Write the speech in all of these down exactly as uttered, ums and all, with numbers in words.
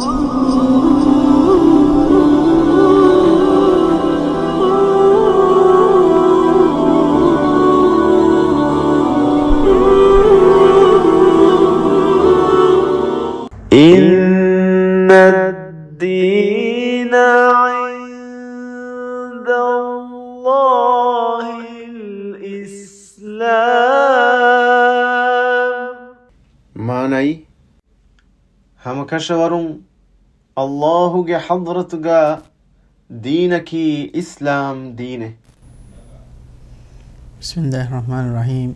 إن الدين عند الله الإسلام. މާނައީ، ހަމަކަށަވަރުން ﷲ ގެ ޙަޟްރަތުގަ ދީނަކީ އިސްލާމް ދީނެއް. بسم الله الرحمن الرحيم.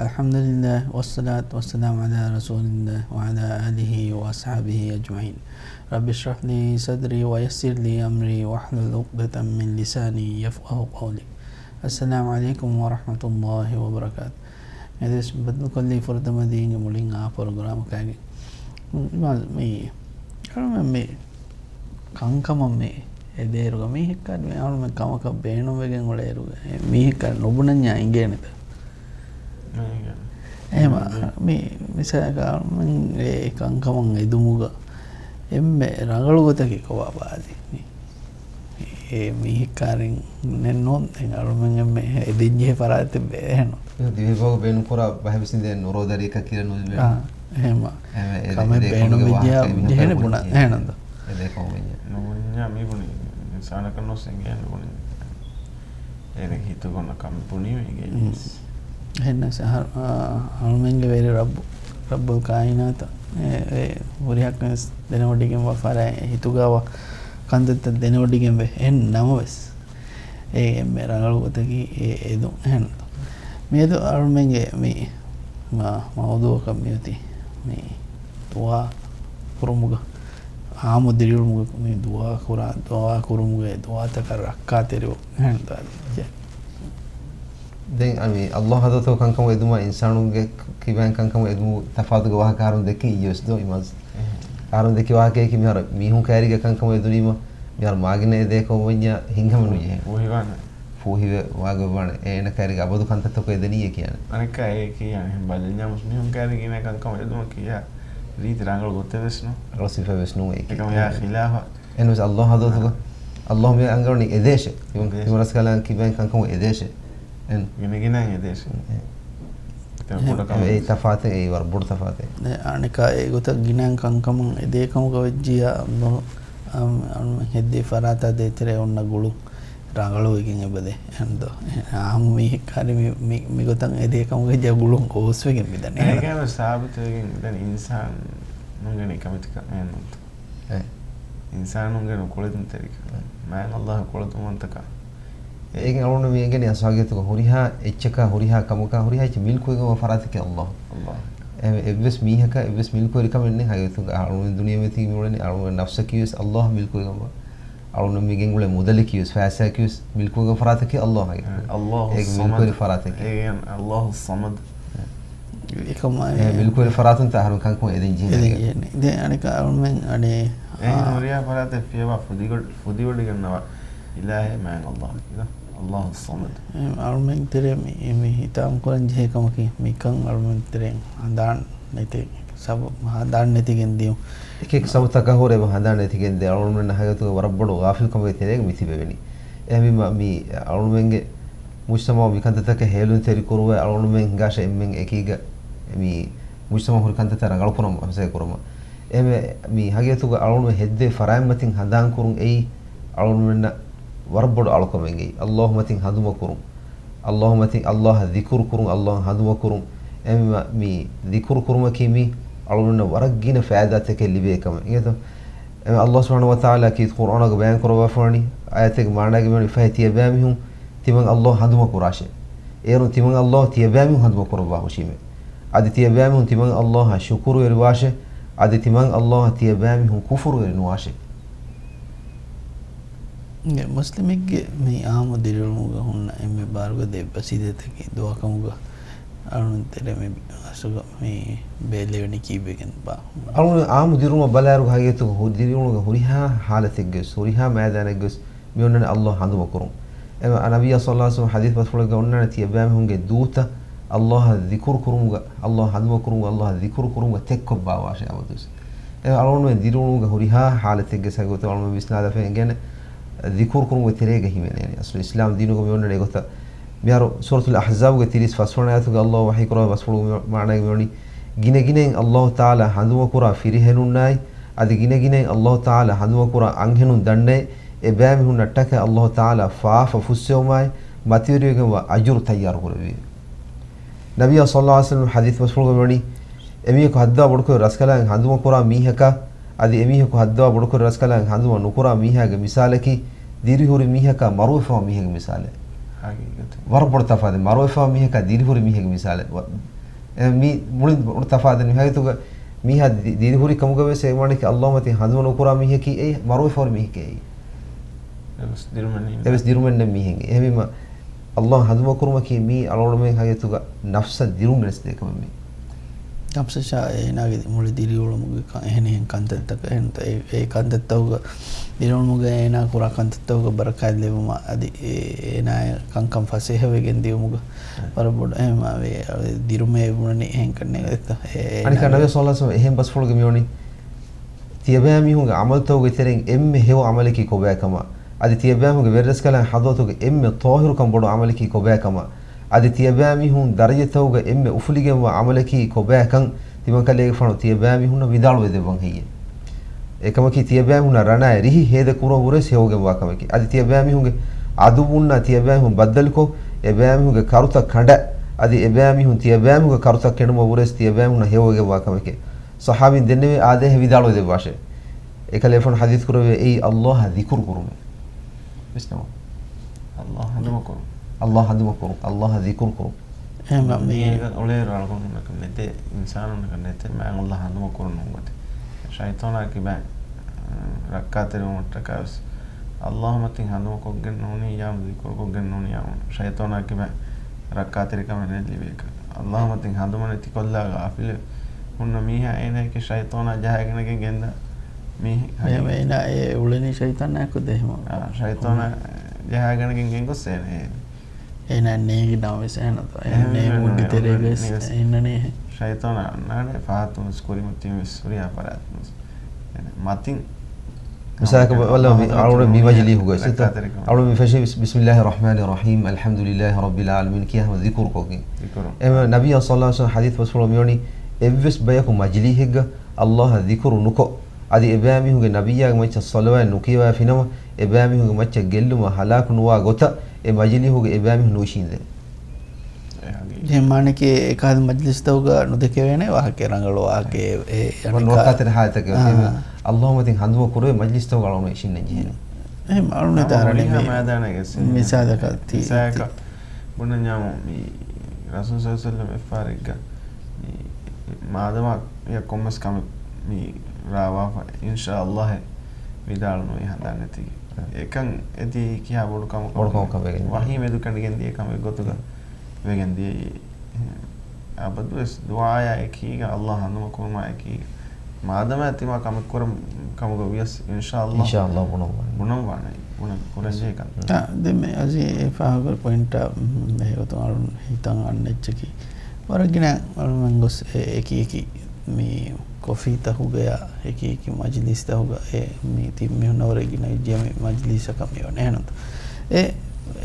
الحمد لله والصلاة والسلام على رسول الله وعلى آله وأصحابه أجمعين. رب اشرح لي صدري ويسر لي أمري واحلل عقدة من لساني يفقهوا قولي. السلام عليكم ورحمة الله وبركاته. އެދެސް ބަދަލުކޮށްލީ ފުރަތަމަ ދީންގެ މުޅިން އާ ޕްރޮގްރާމަކާގެ. މި، މި، މި ކަންކަމަށް މި އެދޭއިރުގަ މީހެއްކާ މި އަޅުމެން ކަމަކަށް ބޭނުންވެގެން އުޅޭއިރުގަ މީހެއްކާ ނުބުނަންޏާ އިނގޭނެތަ؟ އިނގޭނެ. އެހެމަ، އިނގޭނެ. މި މިސާލަކަށް އަޅުމެން އެ ކަންކަމަށް އެދުމުގަ އެންމެ ރަނގަޅު ގޮތަކީ ކޮބާ ބާލީ؟ މި އެ މީހެއްކާރިން ނެއް ނޫން. ދެން އަޅުމެން އެންމެ އެދެއްޖެހޭ ފަރާތެއް ބޭނުން. ދިވެހިބަހުގަ ބޭނުންކުރާ ބަހެއް ވެސް އިނދެ ނުރޯދަރިއަކަށް ކިރެއް ނުލިބޭ. އާ، އެހެމަ. އެހެމަ އެ ކަމެއް ދެ-، ދެ ބޭނުން ކޮންމެ ވެއްޖެޔާ ވާހަކަ މި ޖެހޭނެ ބުނާ، ބުނާ އެހެން ދޯ؟ އެ ދެ ކޮންމެ ވެއްޖެ. ނުބުނިންޏާ މި ބުނި އިންސާނަކަށް ނުސެނގޭ ނުބުނި. އޭގެ ހިތުގަ އޮންނަ ކަމެއް ބުނީމަ އޭގެ އިނގޭ. އެހެންނަސް އަހަރު-، އާ، އަޅުމެންގެ ވެރި ރައްބު، ރައްބުލް ކާއިނާތަށް އެ، އެ ހުރިހާ ކަން ދެނެވޮޑިގެންވާ ފަރާތް ހިތުގަވާ ކަންތައްތައް ދެނެވޮޑިގެންވެ. އެހެން ނަމަވެސް، އޭގެ އެންމެ ރަނގަޅު ގޮތަކީ އެ އެދުން. އެހެން މިއަދު އަޅުމެންގެ މި މަ-، މައުޟޫޢަކަށް މިއޮތީ މި ދުޢާ ކުރުމުގަ، އާއްމު ދިރިއުޅުމުގަ މި ދުޢާ ކުރާ، ދުޢާ ކުރުމުގެ ދުޢާތަކަށް ރައްކާތެރިވުން. އެހެން ދުޢާ ދެއްޖެ. ދެން އަ، މި ﷲ ޙަޟްރަތުގަ ކަންކަމަށް އެދުމަށް އިންސާނުންގެ ކިބައިން ކަންކަމަށް އެދުމުގެ ތަފާތުގެ ވާހަކަ އަހަރުން ދެއްކިން އިއްޔެވެސް ދޯ އިމާޒް. އެހެން. އަހަރުން ދެއްކި ވާހަކައަކީ މިހާރު މީހުން ކައިރީގަ ކަންކަމަށް އެދުނީމަ މިހާރު މާގިނަ އެދޭ ކަމަށް ވަންޏާ ހިތްހަމަ ނުޖެހޭ. ފޫހިވާނެ. ފޫހިވެ ވާގޮތްވާނެ. އޭނަ ކައިރީގަ އަބަދު ކަންތައްތަކު އެދެނީ އެ ކިޔާނެ. އަނެއްކާ އެ ކިޔާނެ. އެހެން ބަލަންޏާ މުސް މީހުން ކައިރީގަ އޭނަ ކަންކަމަށް އެދުމަށް ކިޔާ ރީތި ރަނގަޅު ގޮތެއް ވެސް ނޫން. ރަނގަޅު ސިފަ ވެސް ނޫން އެކި. އެކަމަށް ޔާ ޚިލާފަށް. އެންވެސް ﷲ ޙަޟްރަތުގަ އާ. ﷲ މި އަންގަވަނީ އެދޭށޭ. ތިމަން، އެދޭށޭ. ތިމަން ރަސްކަލާނގެ ކިބައިން ކަންކަމުން އެދޭށޭ. އެން. ގިނަ ގިނައިން އެދޭށޭ. އެ. އެކަމަށް ބޮޑަކަމެއް އެ ވެސް. ތަފާތެއް އެއީ ވަރަށް ބޮޑު ތަފާތެއް. ދެ އަނެކާ އެ ގޮތަށް ގިނައިން ކަންކަމުން އެދޭ ކަމުގަ ވެއްޖިއްޔާ އަ، އަ، ހެއްދޭ ފަރާތާ ދޭތެރޭ އޮންނަ ގުޅުން ރަނގަޅުވެގެން އެބަދޭ. އެހެންދޯ؟ އާއްމު މީހެއްކާރި މި، މި، މިގޮތަށް އެދޭ ކަމުގަ ވެއްޖެ ގުޅުން ގޯސްވެގެން މިދަނީ. އެކަމަށް ސާބިތުވެގެން މިދަނީ އިންސާނުންގެ ނިކަމެތިކަން އެހެންނޫންތަ؟ އެ. އިންސާނުންގެ ނުކުޅެދުންތެރިކަން. އެ. މާތް ﷲ ކުޅެދުންވަންތަކަން. އޭގެ އަޅުން މި އެނގެނީ އަސްލު ހަގީގަތުގަ ހުރިހާ އެއްޗަކާ، ހުރިހާ ކަމަކާ، ހުރިހާ އެއްޗެއް މިލްކުވެގެންވާ ފަރާތަކީ ﷲ. ﷲ. އެ، އެއްވެސް މީހަކަށް އެއްވެސް މިލްކުވެރިކަމެއް ނެތް ހަގީގަތުގަ. އަޅުން ދުނިޔެމަތީ މިއުޅެނީ އަޅުންގެ ނަފްސަކީވެސް ﷲ މިލްކުވެގެންވާ. އަޅުން މި ގެންގުޅޭ މުދަލަކީވެސް، ފައިސާއަކީވެސް މިލްކުވެގެން ފަރާތަކީ ﷲ ހަގީގަތުގަ. އެ، އައްލާހު އެ ސަމަދު. މިލްކުވެރި ފަރާތަކީ. އެ، އައްލާހު ސަމަދު. އެކަމާ އެ، މިލްކުވެރި ފަރާތުންތަ އަހަރުން ކަންކަމަށް އެދެން ޖެހޭ އެދެން ހަގީގަތު. ޖެހޭނެ. ދެން އަނެކާ އަޅުމެން އަނެ، އެހެން އާ. ހުރިހާ ފަރާތެއް ފިޔަވާ ފުދިގޮ-، ފުދިވޮޑިގަންނަވާ އިލާހެއް މާތް އައްލާހު. އައްލާހު ސަމަދު. އެ، އަޅުމެން ތެރޭ މި، މި ހިތާމަ ކުރަން ޖެހޭ ކަމަކީ، މިކަން އަޅުމެން ތެރެއިން ހަނދާން ނެތި ސަބަބު ހަނދާން ނެތިގެން ދިޔުން. އެކި އެކި ސަބަބުތަކާ ހުރެ އެބަ ހަނދާން ނެތިގެން ދޭ. އަޅުގަނޑުމެންނަށް ހަގީގަތުގަ ވަރަށް ބޮޑު ޣާފިލްކަމެއް ތެރޭގަ މި ތިބެވެނީ. އެހެންވީމަ، މި އަޅުގަނޑުމެންގެ މުޖްތަމަޢު މި ކަންތައްތަކަށް ހޭލުންތެރި ކުރުވައި، އަޅުގަނޑުމެން ހިނގާށޭ އެންމެން އެކީގަ މި މުޖްތަމަޢު ހުރި ކަންތައްތައް ރަނގަޅު ކުރަން މަސައްކަތް ކުރުމަށް. އެހެންވެ، މި ހަގީގަތުގަ އަޅުގަނޑުމެން ހެއްދޭ ފަރާތް މަތިން ހަނދާން ކުރުން އެއީ އަޅުގަނޑުމެންނަށް ވަރަށް ބޮޑު އަޅުކަމެއްގައި. އައްލާހު މަތިން ހަނދުމަ ކުރުން. އައްލާހު މަތިން އައްލާހަށް ޛިކުރު ކުރުން، އައްލާހަށް ހަނދުމަ ކުރުން. އެހެންވީމަ، މި ޛިކުރު ކުރުމަކީ މީ އަޅުގަނޑުމެންނަށް ވަރަށް ގިނަ ފައިދާތަކެއް ލިބޭ ކަމެއް. އިނގޭތޯ؟ އެ، އައްލާހު ސުބްޙާނަހޫ ވަތަޢާލާ ކީރިތި ޤުރްއާނުގަ ބަޔާން ކުރައްވާފަވަނީ، އާޔަތެއްގެ މާނައިގަ މިވަނީ، ފަހެ ތިޔަބައިމީހުން ތިމަން އައްލާހު ހަނދުމަ ކުރާށޭ. އޭރުން ތިމަން އައްލާހު ތިޔަބައިމީހުން ހަނދުމަ ކުރައްވާ ހުށީމޭ. އަދި ތިޔަބައިމީހުން ތިމަން އައްލާހަށް ޝުކުރުވެރިވާށޭ. އަދި ތިމަން އައްލާހަށް ތިޔަބައިމީހުން ކުފުރުވެރި ނުވާށޭ. މުސްލިމެއްގެ މި އާއްމު ދިރިއުޅުމުގަ ހުންނަ އެންމެ ބާރުގަދަ އެއްބަސްވީދޭތަކީ ދުޢާކަމުގަ އަޅުން ތެރޭ މި އަސްލުގަ މި ބޭއްލެވެނީ ކީއްވެގެންބާ؟ އަޅުން އާއްމު ދިރިއުޅުމަށް ބަލާއިރު ހަގީގަތުގަ ހު-، ދިރިއުޅުމުގެ ހުރިހާ ޙާލަތެއްގަވެސް، ހުރިހާ މައިދާނެއްގަވެސް މި އޮންނަނީ އައްލާހު ހަނދުމަ ކުރުން. އެ ނަބިއްޔާ ޞައްލައްލާހު ޢަލައިހި ވަސައްލަމަ ޙަދީޘް ބަސްފުޅެއްގަ އޮންނާނެ ތިޔަބައިމީހުންގެ ދޫތައް އައްލާހަށް ޛިކުރު ކުރުމުގަ، އައްލާހު ހަނދުމަ ކުރުމުގަ، އައްލާހަށް ޛިކުރު ކުރުމުގަ ތެއްކޮށްބާވާށޭ އަބަދުވެސް. އެ އަޅުގަނޑުމެން ދިރިއުޅުމުގެ ހުރިހާ ހާލަތެއްގެ ސަގޮތު އަޅުގަނޑުމެން ވިސްނާލަފައި ގެނެ ޛިކުރު ކުރުމުގެ ތެރޭގަ ހިމެނޭނެ. އަސްލު އިސްލާމް ދީނުގަ މި އޮންނަނީ އެގޮތަށް. މިހާރު ސޫރަތުލް އަޙްޒާބުގެ ތިރީސް ފަސްވަނަ އާޔަތުގަ ﷲ ވަޙީކުރާ ބަސްފުޅުގެ މާނައިގަ މިވަނީ، ގިނަގިނައިން ﷲ ތަޢާލާ ހަނދުމަކުރާ ފިރިހެނުންނާއި، އަދި ގިނަގިނައިން ﷲ ތަޢާލާ ހަނދުމަކުރާ އަންހެނުން ދަންނައި، އެބައިމީހުންނަށްޓަކައި ﷲ ތަޢާލާ ފާފަ ފުއްސެވުމާއި، މަތިވެރިވެގެންވާ އަޖުރު ތައްޔާރު ކުރެއްވި. ނަބިއްޔާ ޞައްލައްލާހު ޢަލައިހި ވަސައްލަމަ ޙަދީޘް ބަސްފުޅުގަ ވަނީ، އެމީހަކު ހައްދަވާ ބޮޑުކުރެއްވި ރަސްކަލާނގެ ހަނދުމަކުރާ މީހަކާ، އަދި އެމީހަކު ހައްދަވާ ބޮޑުކުރެއްވި ރަސްކަލާނގެ ހަނދުމަ ނުކުރާ މީހާގެ މިސާލަކީ، ދިރިހުރި މީހަކާ މަރުވެފަވާ މީހެއްގެ މިސާލެއް. ހަގީގަތު. ވަރަށް ބޮޑު ތަފާތެއް. މަރުވެފަވާ މީހަކާ ދިރިހުރި މީހެއްގެ މިސާލެއް. ވަ-، އެ މީ މުޅިން ބޮޑު ތަފާތެއް. މި ހަގީގަތުގަ މީހާ ދި-، ދިރިހުރި ކަމުގަވެސް އެ މާނައަކީ ﷲ މަތިން ހަނދުމަ ނުކުރާ މީހަކީ އެއީ މަރުވެފަވާ މީހެކޭ އެއީ. އެވެސް ދިރުމެއް ނެތް. އެވެސް ދިރުމެއް ނެތް މީހެއްގެ. އެހެންވީމަ، ﷲ ހަނދުމަކުރުމަކީ މީ އަޅުގަނޑުމެން ހަގީގަތުގަ ނަފްސަށް ދިރުން ގެނެސްދޭ ކަމެއް މީ. ނަފްސަށާ އޭނާގެ މުޅި ދިރިއުޅުމުގެ ކަ-، އެހެނިހެން ކަންތައްތަކަށް އެހެން ތަ-، އެ، އެ ކަންތައްތަކުގަ ދިރިއުޅުމުގަ އޭނާ ކުރާ ކަންތައްތަކުގަ ބަރަކާތް ލެއްވުމަށް އަދި އެ، އޭނާއަށް ކަންކަން ފަސޭހަވެގެން ދިޔުމުގަ ވަރަށް ބޮޑު އެހެން ދިރުމެއް ބުނަނީ އެހެން ކަންނޭނގެ. އަނެއްކާ ނަބީ ޞައްލައްލާހު ޢަލައިހި ވަސައްލަމަ އެހެން ބަސްފުޅުގަ މިވަނީ، ތިޔަބައިމީހުންގެ ޢަމަލުތަކުގެ ތެރެއިން އެންމެ ހެޔޮ ޢަމަލަކީ ކޮބާކަމަށް، އަދި ތިޔަބައިމީހުންގެ ވެރިރަސްކަލާނގެ ޙަޟްރަތުގެ އެންމެ ޠާހިރުކަން ބޮޑު ޢަމަލަކީ ކޮބާކަމަށް، އަދި ތިޔަބައިމީހުން ދަރަޖަތަކުގަ އެންމެ އުފުލިގެންވާ ޢަމަލަކީ ކޮބާކަން، ތިމަންކަލޭގެފާނު ތިޔަބައިމީހުންނަށް ވިދާޅުވެދެއްވަން ހެއްޔެވެ؟ އެކަމަކީ ތިޔަބައިމީހުންނަށް ރަނާއި ރިހި ހޭދަކުރުމަށް ވުރެސް ހެޔޮވެގެންވާ ކަމެކޭ. އަދި ތިޔަބައިމީހުންގެ ޢަދުއްވުންނާ ތިޔަބައިމީހުން ބައްދަލުކޮށް، އެބައިމީހުންގެ ކަރުތައް ކަނޑަ، އަދި އެބައިމީހުން ތިޔަބައިމީހުންގެ ކަރުތައް ކެނޑުމަށް ވުރެސް ތިޔަބައިމީހުންނަށް ހެޔޮވެގެންވާ ކަމެކޭ. ޞަޙާބީން ދެންނެވި އާދޭހެ ވިދާޅުވެދެއްވާށޭ. އެކަލޭފާނު ޙަދީޘް ކުރެއްވި އެއީ ﷲ އަށް ޛިކުރު ކުރުމޭ. ވިސްނަމު. ﷲ ހަނދުމަ ކުރުން. ﷲ ހަނދުމަ ކުރުން. ﷲ އަށް ޛިކުރު ކުރުން. އެހެންވީމަ މި މީގަ އުޅޭއިރު އަޅުގަނޑުމެންނަކަށް ނެތޭ، އިންސާނުންނަކަށް ނެތޭ މާތް ﷲ ހަނދުމަ ކުރުން ނޫންގޮތެއް. ޝައިޠާނާ ކިބައިން ރައްކާތެރިވުމަށްޓަކާވެސް ﷲ މަތިން ހަނދުމަ ކޮށްގެން ނޫނިއްޔާމު، ޛިކުރު ކޮށްގެން ނޫނިއްޔާމު، ޝައިޠާނާ ކިބައިން ރައްކާތެރިކަމެއް ނެތް ލިބޭކަށް. ﷲ މަތިން ހަނދުމަ ނެތިކޮށްލާ ޣާފިލެއް ހުންނަ މީހާ އޭނައަކީ ޝައިޠާނާ ޖަހާގެނެގެން ގެންދާ މީހެއް. އޭނާ އެ އުޅެނީ ޝައިޠާނާއެކު ދޭހަމަ. އާ، ޝައިޠާނާ ޖަހާގެނެގެން ގެންގޮސް އޭނަ އޭ. އޭނާ ނޭނގި ނަމަވެސް އޭނަ އެހެން ނޭނގު މުއްދި ތެރޭގަވެސް އެހެން ނޭނގޭ. ޝައިޠާނާ އަންނާނެ ފަހަތުންވެސް ކުރިމަތިންވެސް ހުރިހާ ފަރާތުންވެސް. އޭނަ މަތިން މިސާލަކަށް ވަ-، ވައްލަ މި އަޅުގަނޑު މި މަޖިލީހުގައި ސިތަ-، ރައްކާތެރިކަމަށް. އަޅުގަނޑު މި ފެށީ ބިސް-، بسم الله الرحمن الرحيم، الحمد لله رب العالمين ކިޔާ ހަމަ ޛިކުރު ކޮށްގެން. ޛިކުރު. އެމެ ނަބިއްޔާ ޞައްލައްލާހު ޢަލައިހި ވަސައްލަމަ ޙަދީޘް ބަސްފުޅު މިވަނީ، އެއްވެސް ބަޔަކު މަޖިލީހެއްގަ ﷲ އަށް ޛިކުރު ނުކޮށް، އަދި އެބައިމީހުންގެ ނަބިއްޔާގެ މައްޗަށް ޞަލަވާތް ނުކިޔަވާފިނަމަ، އެބައިމީހުންގެ މައްޗަށް ގެއްލުމަށް ހަލާކު ނުވާ ގޮތަށް އެ މަޖިލީހުގަ އެބައިމީހުން ނުއިށީނދޭ. އެހެން މާނައަކީ އެކަހަލަ މަޖިލިސްތަކުގަ ނުދެކެވޭނެ ވާހަކަ ރަނގަޅު ވާހަކަ އެ، އެ، އަނެއްކާ ނުވަކާތެރި ހާލަތަކެއް. އާ. އެހެން ﷲ މަތިން ހަނދުމަ ކުރެވޭ މަޖިލިސްތަކުގަ އަޅުގަނޑު އިށީންނަން ޖެހޭނެ. އެހެން އަޅުގަނޑު ހަމަ ތާރަނީ ހުރިހާ މި މައިދާނެއްގަ ސިން މިސާލަކަށް ތި-، މިސާލަކަށް ތި-، ބުނަންޏާމު މި ރަސޫލު ޞައްލައްލާހު ޢަލައިހި ވަސައްލަމަ އެއްފަހަރެއްގަ މި މާދަމާ އެ ކޮންމެސް ކަމެއް މި ރާވާފަ، އިންޝާﷲ އޭ ވިދާޅު ނުވި ހަނދާން ނެތީ. އެކަން އެދި ކިހާ ބޮޑު ކަމަކަށް ބޮޑު ކަމަކަށް ވެގެން ވަޙީ މެދު ކަނޑިގެން ދިޔަ ކަމެއް ގޮތުގަ ވެގެން ދިޔައީ. އެ، އަބަދުވެސް ދުޢާޔާ އެކީގަ، ﷲ ހަނދުމަ ކުރުމާ އެކީގަ، މާދަމާ ތިމާ ކަމެއް ކުރަން ކަމުގަ ވިޔަސް، އިންޝާﷲ. އިންޝާﷲ ބުނަން ވާނެ. ބުނަން ވާނެ. ބުނަން ކުރަން ޖެހޭ ކަން. އާ، ދެން މި އަޒީ އެ ފާހަގަ ޕޮއިންޓާ، މް، މެހެގޮތުން އަޅުން ހިތަން އަންނަ އެއްޗަކީ، ވަރަށް ގިނަ އަޅުމެން ގޮސް އެ، އެކި އެކި މި ކޮފީތަކުގަޔާ އެކި އެކި މަޖިލީސްތަކުގަ އެ މި ތިން މީހުންނަށް ވުރެ ގިނަ ވެއްޖެ މި މަޖިލީސަކަށް މި ވަނީ އެހެންތަ؟ އެ،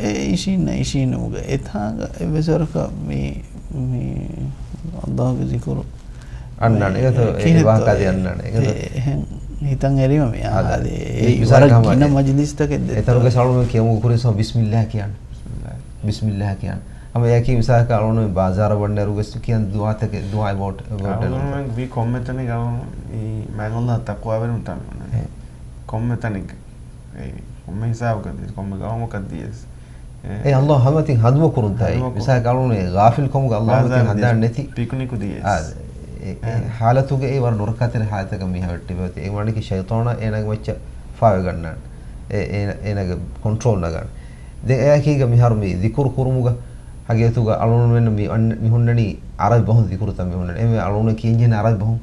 އެ އިށީންނަ އިށީނުމުގަ އެތާނގަ އެއްވެސް ވަރަކަށް މި، މި ﷲގެ ޒިކުރު އަންނާނެ. އެ، އެގޮތަށް އެ ކިހިނެއްތޯ ވާހަކަ އަދި އެ، އަންނާނެ. އެ، އެގޮތަށް އެހެން ހިތަށް އެރީމަ މި އާ، އާދެ، އެ، އެ މިސާލަކަށް ވަރަށް ހަމަ ގިނަ އެ، މަޖިލީސްތަކެއް ދެއްތޯ. އެތަނުގަ ސަޅުމެން ކިޔަމުގެ ކުރިން ސަމަ ބިސްމިއްލާހް ކިޔާނެ. ބިސްމިއްލާހް ކިޔާނެ. ހަމަ އެއަކީ މިސާލަކަށް އަޅުގަނޑު ބާޒާރަށް ވަންނައިރު ވެސް ކިޔަން ދުޢާތަކެއް، ދުޢާ އެބައޮތް، އެބައޮތް އަޅުގަނޑުމެން ވީ ކޮންމެ ތަނެއް އަޅުގަނޑު މާތް ﷲ ތަޤްވާވެރިވުން ތަން އެ. ކޮންމެ ތަނެއްގަ. އެ، ކޮންމެ ހިސާބަކަށް ދިޔަސް، ކޮންމެ ގައުމަކަށް ދިޔަސް. އެ. އެ ﷲ ހަމަތިން ހަނދުމަ ކުރުންތާއި. ހަނދުމަ ކުރުން. މިސާލަކަށް އަޅުގަނޑު އެ ޣާފިލް ކަމުގަ ﷲ ހަމަތިން ބާޒާރަށް ހަނދާން ދިޔަސް، ނެތި. ޕިކްނިކު ދިޔަސް. އާ، އެ، އެ އެ. ހާލަތުގައި ވަރަށް ނުރައްކާތެރި ހާލަތަކަށް މީހާ ވެއްޓި މިއޮތީ. އެ ވަނީކީ ޝައިޠާނާ އޭނާގެ މައްޗަށް ފާވެގަންނާނެ. އެ، އޭނަ، އޭނާގެ ކޮންޓްރޯލް ނަގާނެ. ދެން އެއާއެކީގަ މިހާރު މި ޛިކުރު ކުރުމުގަ ހަގީގަތުގަ އަޅުގަނޑުމެން މި އަން-، މި ހުންނަނީ ޢަރަބި ބަހުން ޛިކުރުތައް މި ހުންނަނީ. އެ މި އަޅުގަނޑު ކިޔަންޖެހޭނެ ޢަރަބި ބަހުން.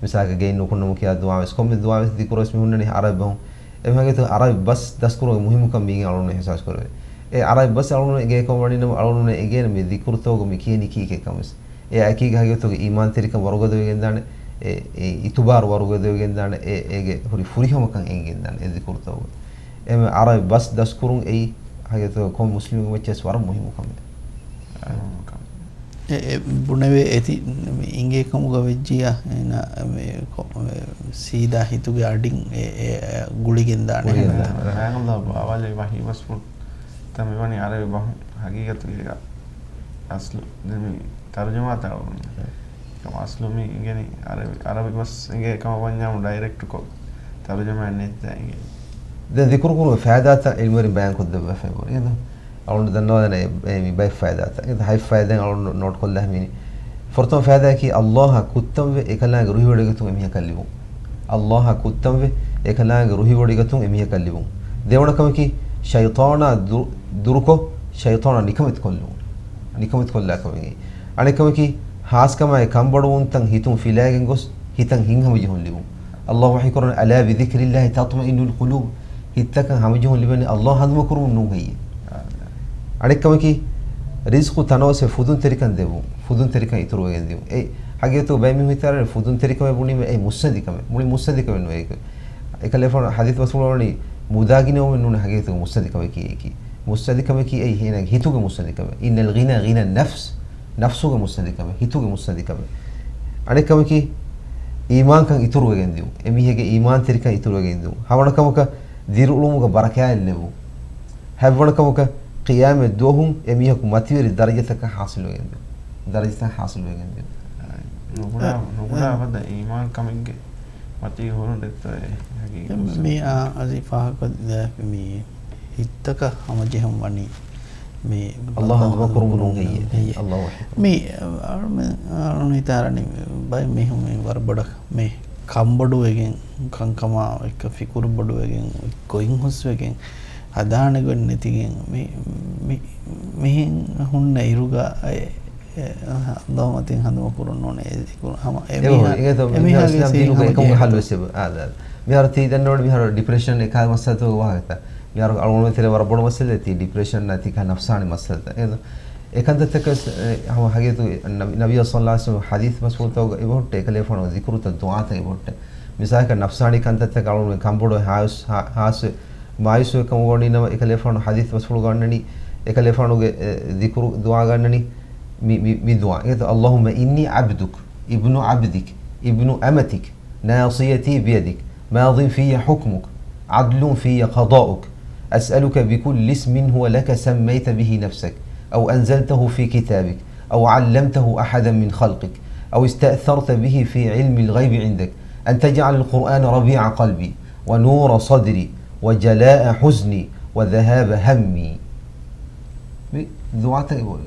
މިސާލަކަށް ގެއިން ނުކުންނަމު ކިޔާ ދުޢާވެސް، ކޮންމެ ދުޢާވެސް ޛިކުރުވެސް މި ހުންނަނީ ޢަރަބި ބަހުން. އެ މި ހަގީގަތުގަ ޢަރަބި ބަސް ދަސްކުރުމުގެ މުހިއްމުކަން މީގެން އަޅުގަނޑު އިޙްސާސް ކުރެވޭ. އެ ޢަރަބި ބަސް އަޅުގަނޑު ގެއިކަން ވަނީ ނަމަ އަޅުގަނޑު އެނގޭނެ މި ޛިކުރުތަކުގަ މި ކިޔަނީ ކީކޭ ކަމަސް. އެއާއެކީގަ ހަގީގަތުގަ އީމާންތެރިކަން ވަރުގަދަވެގެންދާނެ. އެ، އެ އިތުބާރު ވަރުގަދަވެގެންދާނެ، އެ، އޭގެ ހުރި ފުރިހަމަކަން އެނގިގެންދާނެ އެ ޒިކުރުތަކުގަ. އެ އަރަބި ބަސް ދަސްކުރުން އެއީ ހަގީގަތުގަ ކޮން މުސްލިމެއްގެ މައްޗަށް ވަރަށް މުހިއްމު ކަމެއް. އެ، އެ ބުނެވޭ އެތި އިނގޭ ކަމުގަ ވެއްޖިޔާ، އޭނަ މި ކޮ-، މި ސީދާ ހިތުގެ އަޑިން އެ، އެ، އެ ގުޅިގެންދާނެ. ގުޅިގެންދާނެ. ސުބްޙާނަﷲ، ބާވާލެ ވަޙީ ބަސްފުޅު ތަ މިވަނީ އަރަބި ބަހުން ހަގީގަތުގަ އަސްލު ދެ މި ތަރުޖަމާ ތައު. އެކަމަ އަސްލު މި އިނގެނީ އަރަބި، އަރަބި ބަސް އިނގޭ ކަމަށް ވަންޏާމު ޑައިރެކްޓުކޮށް ތަރުޖަމާ ނެތް އިނގޭ. ދެން ޒިކުރު ކުރުމުގެ ފައިދާތައް އިލްމުވެރިން ބަޔާން ކޮށްދެއްވާފައި ބުނި. އެދު އަޅުން ދަންނަވާދޭނެ އެ، އެ މި ބައެއް ފައިދާތައް. އެދު ހަތް ފައިދާއިން އަޅުން ނޯޓް ކޮށްލާ ހިމީނި. ފުރަތަމަ ފައިދާއަކީ އައްލާހަށް ކުއްތަންވެ އެކަލާނގެ ރުހިވޮޑިގަތުން އެމީހަކަށް ލިބުން. އައްލާހަށް ކުއްތަންވެ އެކަލާނގެ ރުހިވޮޑިގަތުން އެމީހަކަށް ލިބުން. ދެވަނަ ކަމަކީ ޝައިޠާނާ ދު-، ދުރުކޮށް ޝައިޠާނާ ނިކަމެތި ކޮށްލުން. ނިކަމެތި ކޮށްލާ ކަމެއް. އަނެއް ކަމަކީ ހާސްކަމާއި ކަންބޮޑުވުންތައް ހިތުން ފިލައިގެން ގޮސް ހިތަށް ހިތް ހަމަޖެހުން ލިބުން. އައްލާހު ވަޙީ ކުރަން، "ألا بذكر الله تطمئن القلوب." ހިތްތަކަށް ހަމަޖެހުން ލިބެނީ އައްލާހު ހަނދުމަކުރުމުން ނޫން ހެއްޔޭ؟ އަނެއް ކަމަކީ ރިޒްޤު ތަނަވަސްވެ ފުދުންތެރިކަން ދެވުން، ފުދުންތެރިކަން އިތުރުވެގެން ދިޔުން. އެ ހަގީގަތު ބައެއް މީހުން ހިތަށް އަރާނެ ފުދުންތެރިކަމެއް ބުނީމަ އެ މުއްސަނދިކަމެއް، މުޅި މުއްސަނދިކަމެއް ނުވޭ. އެކަލޭފާނު ޙަދީޘް ބަސްފުޅު ވަނީ މުދާގިނަވުމެއް ނޫނޭ ހަގީގަތުގަ މުއްސަނދިކަމަކީ އެކީ. މުއްސަނދިކަމަކީ އެއީ ހޭނަގެ ހިތުގެ މުއްސަނދިކަމެއް. إن الغنى غنى النفس، ނަފްސުގެ މުއްސަނދިކަމެއް، ހިތުގެ މުއްސަނދިކަމެއް. އަނެއް ކަމަކީ އީމާންކަން އިތުރުވެގެން ދިޔުން. އެމީހެއްގެ އީމާންތެރިކަން އިތުރުވެގެން ދިޔުން. ހަވަނަ ކަމަކަށް ދިރިއުޅުމުގަ ބަރަކާތް ލެއްވުން. ހަތްވަނަ ކަމަކަށް ޤިޔާމަތް ދުވަހު އެމީހަކު މަތިވެރި ދަރަޖަތަކަށް ޙާޞިލުވެގެން ދިޔުން. ދަރަޖަތަކަށް ޙާޞިލުވެގެން ދިޔުން. ނުބުނާ، އެ، ނުބުނާ އެ. ފަދަ އީމާން ކަމެއްގެ މަތީ ހުރުން ދެއްތޯ އެ ހަގީގަތް މި މުސްލިމް. އާ، އަދި ފާހަގަ ދެއްވި މި ހިތްތަކަށް ހަމަޖެހުން ވަނީ މި އައްލާހު ހަނދުމަ ކުރުމުން ނޫން ހެއްޔޭ؟ އައްލާހު އަކްބަރު. މި އަޅުމެން ހިތާރަނީ ބައެއް މީހުން މި ވަރަށް ބޮޑަށް މި ކަންބޮޑުވެގެން، ކަންކަމާ އެއްކަ ފިކުރު ބޮޑުވެގެން، ގޮތް ހުސްވެގެން، ހަދާނެ ގޮތް ނެތިގެން، މި، މި، މިހެން ހުންނަ އިރުގަ އެ، އެ، އައްލާހު މަތިން ހަނދުމަ ކުރުން ނޫނޭ. އެ ކުރު-، ހަމަ، އެ އެ މީހާ، އެ އެ މީހާގެ ސީން ހަމަ ހަލު ޖެހޭތޯ. ވެސް އެބަ-، އާ، ދާ. މިހާރު ތީ ދަންނަވަނީ މިހާރު ޑިޕްރެޝަން އެކާ މައްސަލަތަކުގެ ވާހަކަތައް. މިހާރު އަޅުގަނޑުމެން ތެރޭ ވަރަށް ބޮޑު މައްސަލައެއް ތީ ޑިޕްރެޝަން ނަތީ ކާ ނަފްސާނީ މައްސަލަތައް. އެ އެކަންތައްތަކަސް، އެ، ހަމަ ހަގީގަތުގެ ނަބި، ނަބިއްޔާ ޞައްލައްލާހު ޢަލައިހި ވަސައްލަމަ ޙަދީޘް ބަސްފުޅުތަކުގަ އެބަހުއްޓޭ އެކަލޭފާނު ޒިކުރުތައް ދުޢާތައް އެބަހުއްޓޭ. މިސާލަކަށް ނަފްސާނީ ކަންތައްތަކަށް އަޅުގަނޑުމެން ކަންބޮޑުވެ ހާސް-، ހާ-، ހާސްވެ މާޔޫސްވެ ކަމުގަ ވަނީ ނަމަ އެކަލޭފާނު ޙަދީޘް ބަސްފުޅުގަ އަންނަނީ އެކަލޭފާނުގެ، އެ، ޒިކުރު ދުޢާގަ އަންނަނީ މި، މި، މި ދުޢާ. އެކަލޭ، اللهم إني عبدك ابن عبدك ابن أمتك ناصيتي بيدك، ماض في حكمك، عدل في قضاؤك، أسألك بكل اسم هو لك سميت به نفسك، أو أنزلته في كتابك، أو علمته أحدا من خلقك، أو استأثرت به في علم الغيب عندك، أن تجعل القرآن ربيع قلبي، ونور صدري، وجلاء حزني، وذهاب همي. މި ދުޢާތައް އެބަހުރި.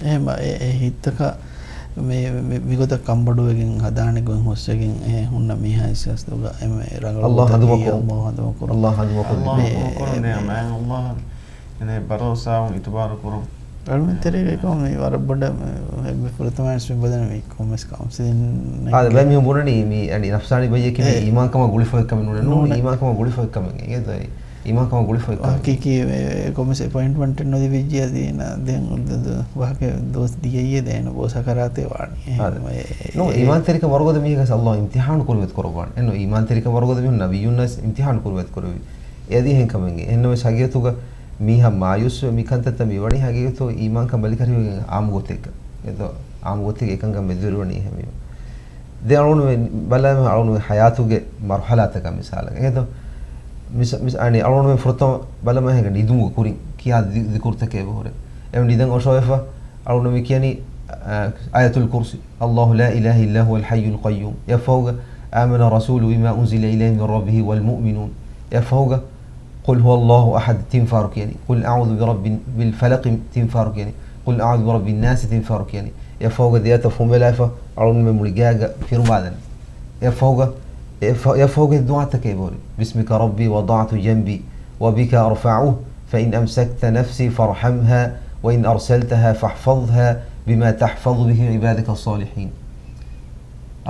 އެހެން އެ، އެ ހިތްތަކަށް މި، މި، މިގޮތަށް ކަންބޮޑުވެގެން ހަދާނެ ގޮތް ހުސްވެގެން އެ ހުންނަ މީހާ އިސް ގޮތުގަ އެ މެ ރަނގަޅު އައްލާހު ހަނދުމަ ގޮތަކީ ކުރުން. އައްލާހު ހަނދުމަ ކުރުން. އައްލާހު ހަނދުމަ ކުރުން. އައްލާހު މެ، ހަނދުމަ ކުރުން. މެ، މެ، މެ، މެ، ބަރޯސާވުން އިތުބާރު ކުރުން. އަޅުމެން ތެރޭގައި ކޮން މި ވަރަށް ބޮޑަށް މި، މި ފުރަތަމަ ވެސް މި ބަލަނީ މި ކޮންމެސް ކައުންސިލިން އާ، ނެގި ބައެއް މީހުން ބުނަނީ މި، އަނި، ނަފްސާނީ ބައްޔަކީ މި އެ. އީމާންކަމާ ގުޅިފައި ކަމެއް ނޫނޭ. ނޫން ނޫން. އީމާންކަމާ ގުޅިފައި ކަމެއް. އެ، އެ، އީމާންކަމާ ގުޅިފައި ކަމެއް. ހަޤީޤީ އެ، އެ ކޮންމެސް އެޕޮއިންޓްމަންޓެއް ނުލިބިއްޖިއްޔާ ދީނަ ދެން ދު-، ދު-، ވަހަކަ ދުވަސް ދިޔައީ ދޭނަ ބޯ ސަކަރާތެއް ވާނީ. އެ، އާ، އެ، ނޫން، އެ، އީމާންތެރިކަން ވަރުގަދަ މީހަކަސް އައްލާހު އިމްތިޙާނު ކުރިމަތި ކުރައްވާނެ. އެންނު އީމާންތެރިކަން ވަރުގަދަ މީހުން ނަބިއްޔުންނަސް އިމްތިޙާނު ކުރިމަތި ކުރެވި. އެއަދި އެހެން ކަމެއްގެ. އެހެންނަމަވެސް ހަގީގަތުގަ މީހާ މާޔޫސްވެ މި ކަންތައްތައް މި ވަނީ ހަގީގަތު އީމާންކަން ބަލިކަށިވެގެން އާއްމު ގޮތެއްގަ. އެދޯ، އާއްމު ގޮތެއްގެ އެކަންކަން މެދުވެރިވަނީ އެހެންވީމަ. ދެން އަޅުގަނޑުމެން ބަލާމަ އަޅުގަނޑުމެން ހަޔާތުގެ މަރުޙަލާތަކަށް މިސާލަކަށް. އެދޯ، މިސ-، މިސް-، އަނި އަޅުގަނޑުމެން ފުރަތަމަ ބަލަމަ ހެނގެ ނިދުމުގަ ކުރިން ކިޔާ ދި-، ދިކުރުތަކެއް އެބަހުރޭ. އެމަ ނިދަން އޮށޯވެފަ އަޅުގަނޑު މި ކިޔަނީ، އަ، އާޔަތުލް ކުރްސި. الله لا إله إلا هو الحي القيوم. އެއަށްފަހުގަ، آمن الرسول بما أنزل إليه من ربه والمؤمنون. އެއަށްފަހުގަ، قل هو الله أحد ތިން ފަހަރު ކިޔަނީ. قل أعوذ برب، بالفلق ތިން ފަހަރު ކިޔަނީ. قل أعوذ برب الناس ތިން ފަހަރު ކިޔަނީ. އެއަށްފަހުގަ ދެއަތަށް ފުނބެލާފަ، އަޅުގަނޑުމެން މުޅި ގާގަ ފިރުމާލަނީ. އެއަށްފަހުގަ، އެއަށްފަ-، އެއަށްފަހުގަ ދުޢާތަކެއް އެބަހުރި. بسمك ربي وضعت جنبي وبك أرفعه فإن أمسكت نفسي فارحمها وإن أرسلتها فاحفظها بما تحفظ به عبادك الصالحين.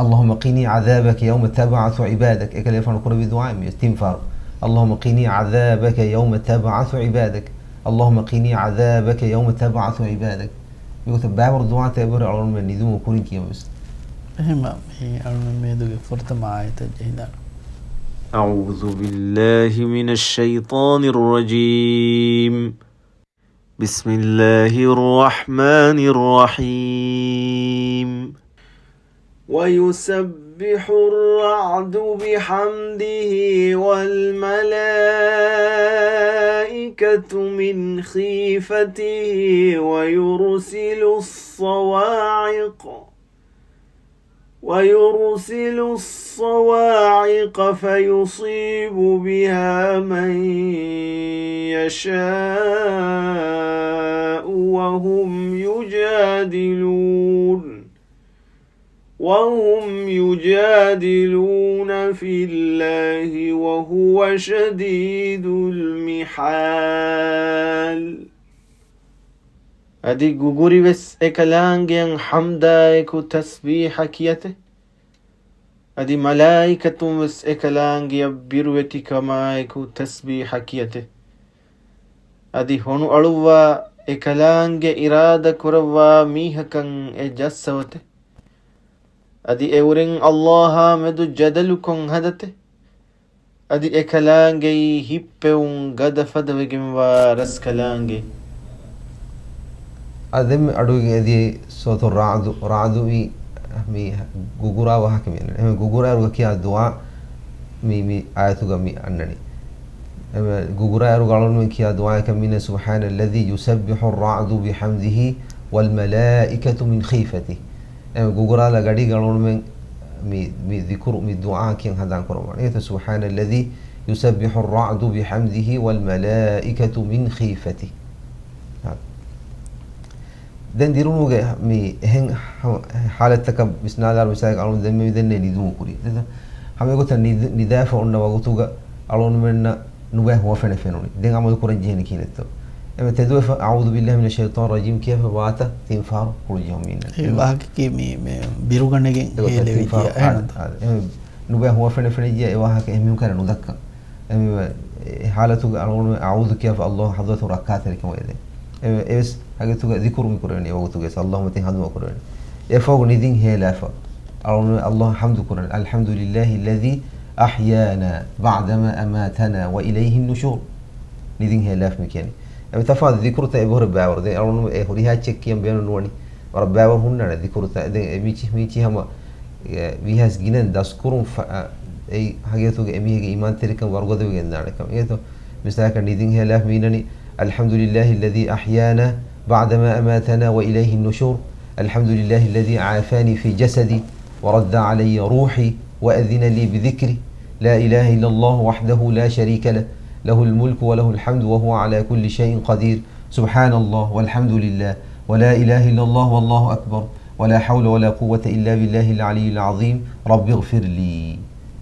اللهم قني عذابك يوم تبعث عبادك. އެކަލޭފާނު ކުރެއްވި ދުޢާއެއް މި ތިން ފަހަރު. اللهم قني عذابك يوم تبعث عبادك. اللهم قني عذابك يوم تبعث عبادك. މިގޮތަށް ބައިވަރު ދުޢާތައް އެބަހުރި އަޅުގަނޑުމެން ނިދުމުގަ ކުރިން ކިޔަން ވެސް. އެހެންމަ މި އަޅުމެން މިއަދުގެ ފުރަތަމަ އާޔަތަށް ޖެހިދާނަން. أعوذ بالله من الشيطان الرجيم. بسم الله الرحمن الرحيم. ويسبح الرعد بحمده والملائكة من خيفته ويرسل الصواعق، ويرسل الصواعق فيصيب بها من يشاء وهم يجادلون، وهم يجادلون في الله وهو شديد المحال. އަދި ގުގުރިވެސް އެކަލާނގެއަށް ޙަމްދާއެކު ތަސްބީޙަ ކިޔަތެ. އަދި މަލާއިކަތުންވެސް އެކަލާނގެއަށް ބިރުވެތިކަމާއެކު ތަސްބީޙަ ކިޔަތެ. އަދި ހޮނުއަޅުއްވާ އެކަލާނގެ އިރާދަ ކުރައްވާ މީހަކަށް އެ ޖައްސަވަތެ. އަދި އެއުރެން އައްލާހާ މެދު ޖަދަލުކޮށް ހަދަތެ. އަދި އެކަލާނގެއީ ހިއްޕެވުން ގަދަ ފަދަވެގެންވާ ރަސްކަލާނގެ. އަދި ދެން އަޑުގެ އެދިޔައީ ސޫރަތު ރަޢުދު، ރަޢުދު ވީ މި ގުގުރާ ވާހަކަ މި އަންނަނީ. އެހެން ގުގުރާއިރުގަ ކިޔާ ދުޢާ މި، މި އާޔަތުގަ މި އަންނަނީ. އެ ގުގުރާއިރުގަ އަޅުންމެން ކިޔާ ދުޢާއަކަށް މިންނަ سبحان الذي يسبح الرعد بحمده والملائكة من خيفته. އެ ގުގުރާލާ ގަޑީގަ އަޅުންމެން މި، މި ޛިކުރު، މި ދުޢާ ކިޔަން ހަނދާން ކުރައްވާނެ. އެތަ سبحان الذي يسبح الرعد بحمده والملائكة من خيفته. ދެން ދިރުނުގެ މި އެހެން ހަ-، ހާލަތްތަކަށް ވިސްނާލާރު މިސާލަކަށް އަޅުން ދެންމެ މިދެންނެވި ނިދުމު ކުރި. އެތަ ހަމަ އެގޮތަށް ނިދ-، ނިދާފަ އޮންނަ ވަގުތުގަ އަޅުންމެންނަށް ނުބައި ހުވަފެނެއް ފެނުނީ. ދެން އަމަލު ކުރަން ޖެހޭނީ ކިހިނެއްތޯ؟ އެމެ ތެދުވެފަ، أعوذ بالله من الشيطان الرجيم ކިޔާފަ ވާތަ ތިން ފަހަރު ކުޅު ޖެހުމީން. އެ ވާހަކަކީ މި، މި ބިރުގަނެގެން އެގޮތަށް ހޭލެވި ތިން ފަހަރު ކިޔާ. އާ، އެހެންތޯ؟ އާ، އެ ނުބައި ހުވަފެނެއް ފެނިއްޖެ އެ ވާހަކަ އެހެން މީހުން ކަން ނުދައްކަން. އެ ހާލަތުގަ އަޅުގަނޑު އަޢޫޛު ކިޔާފަ އައްލާހު ޙަޟްރަތު ރައްކާތެރިކަމަށް އެދެން. އެ، އެވެސް ހަގީގަތުގަ ޛިކުރު މި ކުރެވެނީ އެ ވަގުތުގައި އައްލާހު މަތިން ހަނދުމަ ކުރެވެނީ. އެފަހު ނިދިން ހޭލާފަ އަޅުގަނޑު އައްލާހަށް ޙަމްދު ކުރަން. الحمد لله الذي أحيانا بعدما أماتنا وإليه النشور. ނިދިން ހޭލާފަ މި ކިޔަނީ. އެ ތަފާތު ޛިކުރުތައް އެބަހުރި ބައިވަރު. ދެން އަޅުގަނޑު އެ ހުރިހާ އެއްޗެއް ކިޔަން ބޭނުން ނުވަނީ. ވަރަށް ބައިވަރު ހުންނާނެ ޛިކުރުތައް. ދެން އެ މީޗި، މީޗި ހަމަ އެ، ވީހާވެސް ގިނައިން ދަސްކުރުން ފަ-، އަ، އެއީ ހަގީގަތުގެ އެމީހެއްގެ އީމާންތެރިކަން ވަރުގަދަވެގެންދާނެ ކަމަށް. އެގޮތަށް މިސާލަކަށް ނިދިން ހޭލާފަ މި އަންނަނީ، الحمد لله الذي أحيانا بعدما أماتنا وإليه النشور. الحمد لله الذي عافاني في جسدي ورد علي روحي وأذن لي بذكره. لا إله إلا الله وحده لا شريك له. له الملك وله الحمد وهو على كل شيء قدير. سبحان الله والحمد لله ولا إله إلا الله والله أكبر. ولا حول ولا قوة إلا بالله العلي العظيم. رب اغفر لي.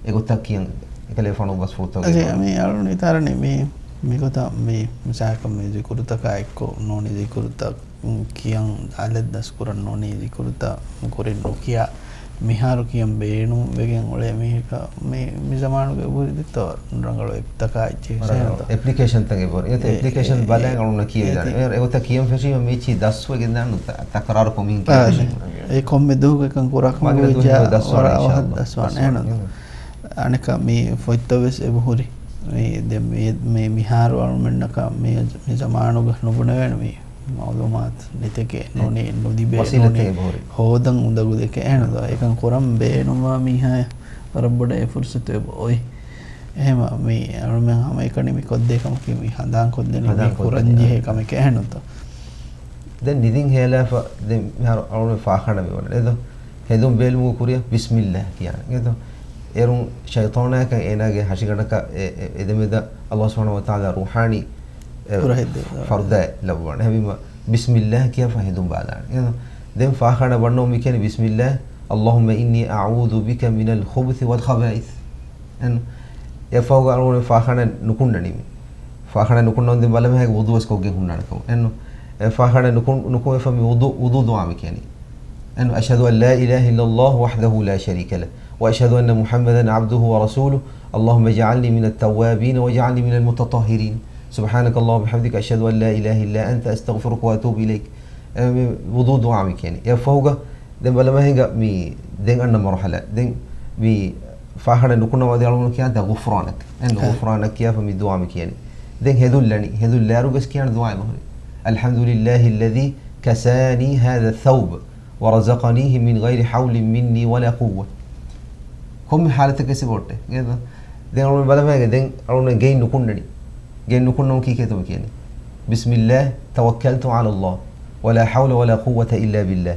އެގޮތަށް ކިޔަން އެކަލޭފާނު ބަސްފުޅުތައް އަދި ގެންގޮސް. މި އަޅުން އިތާރަނީ މި، މިގޮތަށް މި މިސާލަކަށް މި ޒިކުރުތަކާ އެއްކޮށް ނޫނީ ޒިކުރުތައް ކިޔަން އަލަށް ދަސްކުރަން ނޫނީ ޒިކުރުތައް ކުރިން ނުކިޔާ މިހާރު ކިޔަން ބޭނުން ވެގެން އުޅޭ މީހަކަށް މި، މި ޒަމާނުގެ އެބަހުރި ދެއްތޯ ރަނގަޅު އެޕްތަކާ އެއްޗެއް ވަރަށް ހުސެންތަ؟ އެޕްލިކޭޝަންތައް އެބަހުރި. އެ، އެ، އެޕްލިކޭޝަން އެ، ބަލަން އެ، އަޅުންނަށް ކިޔެވިދާނެ. އެ، އެ، އެގޮތަށް ކިޔަން ފެށީމަ މީޗީ ދަސްވެގެންދާނު ތަ-، ތަކުރާރު ކޮމިން އާ، ކިޔަން އެ، ފެށީމަ. އެ ކޮންމެ ދުވަހުގެ ކަން ކުރާ ކަމަށް ވެއްޖާ ވަރަށް އަވަހަށް ދަސްވާނެ އިންޝާﷲ. އެހެން. އަނެކަ މި ފޮތްތައް ވެސް އެބަހުރި. މި ދެ-، މި، މި، މިހާރު އަޅުމެންނަކަށް މި، މި ޒަމާނުގަ ނުބުނެވޭނެ މި މަޢުލޫމާތު ނެތެކޭ، ނޫނީ، ނުލިބޭ، ނޫނީ، ހޯދަން އުނދަގުލެކޭ. އެހެން ދޯ. އެކަން ކުރަން ބޭނުންވާ މީހާޔަށް ވަރަށް ބޮޑަށް އެ ފުރުސަތު އެބަ އޮތް. އެހެމަ މި އަޅުމެން ހަމައެކަނި މި ކޮށްދޭ ކަމަކީ މި ހަނދާން ކޮށްދެނީ މި ކުރަން ޖެހޭ ކަމެކޭ. އެހެންތޯ؟ ދެން ނިދިން ހޭލާފަ ދެން މިހާރު އަޅުމެން ފާޚާނާ މި ވަންނަން. އެދޯ؟ ހެދުން ބޭލުމުގެ ކުރިއަށް ބިސްމިއްލާ ކިޔާނެ. އެދޯ؟ އޭރުން ޝައިޠާނާއަކަށް އޭނާގެ ހަށިގަނޑަކަށް އެ، އެ، އެދެމެދަށް އައްލާހު ސުބްޙާނަހޫ ވަތަޢާލާ ރޫޙާނީ، އެ، ފަރުދާ ލައްވާނެ. ހަމީމަ ބިސްމިއްލާ ކިޔާފަ ހެދުން ބާލާނެ. އެދޯ؟ ދެން ފާޚާނާ ވަންނަމުން މި ކިޔަނީ ބިސްމިއްލާ، اللهم إني أعوذ بك من الخبث والخبائث. އެން، އެފަހުގަ އަޅުގަނޑު ފާޚާނާ ނުކުންނަނީ މި. ފާޚާނާ ނުކުންނަވަން ދެން ބަލަމެހާގެ ވުޟޫ ވެސް ކޮށްގެން ހުންނާނެ ކަމަށް. އެން، އެ ފާޚާނާ ނުކުން، ނުކުމެފަ މި ވުޟޫ، ވުޟޫ ދުޢާ މި ކިޔަނީ. އެން، أشهد أن لا إله إلا الله وحده لا شريك له، وأشهد أن محمدا عبده ورسوله، اللهم اجعلني من التوابين واجعلني من المتطهرين، سبحانك اللهم وبحمدك، أشهد أن لا إله إلا أنت، أستغفرك وأتوب إليك. އެ، މި ވުޟޫ ދުޢާ މި ކިޔަނީ. އެފަހުގަ ދެން ބަލަމާ ހިނގާ މި ދެން އަންނަ މަރުހަލާ. ދެން މި ފާޚަނަ ނުކުންނަވާ ދިޔައީ އަޅުގަނޑު ކިޔާ ދަ ޣުފްރާނަކަ. އެން އެ. ޣުފްރާނަކަ ކިޔާފަ މި ދުޢާ މި ކިޔަނީ. ދެން ހެދުން ލަނީ. ހެދުން ލާއިރު ވެސް ކިޔާނެ ދުޢާ އެބަހުރި. الحمد لله الذي كساني هذا الثوب ورزقنيه من غير حول مني ولا قوة. ކޮންމެ ޙާލަތެއްގަ ސިބޮއްޓެ. ދެން އަޅުގަނޑު ބަލަމާ ދެން އަޅުގަނޑު ގެއިން ނުކުންނަނީ. ގެއިން ނުކުންނަމުން ކީކޭތޯ ކިޔަނީ؟ بسم الله توكلت على الله ولا حول ولا قوة إلا بالله.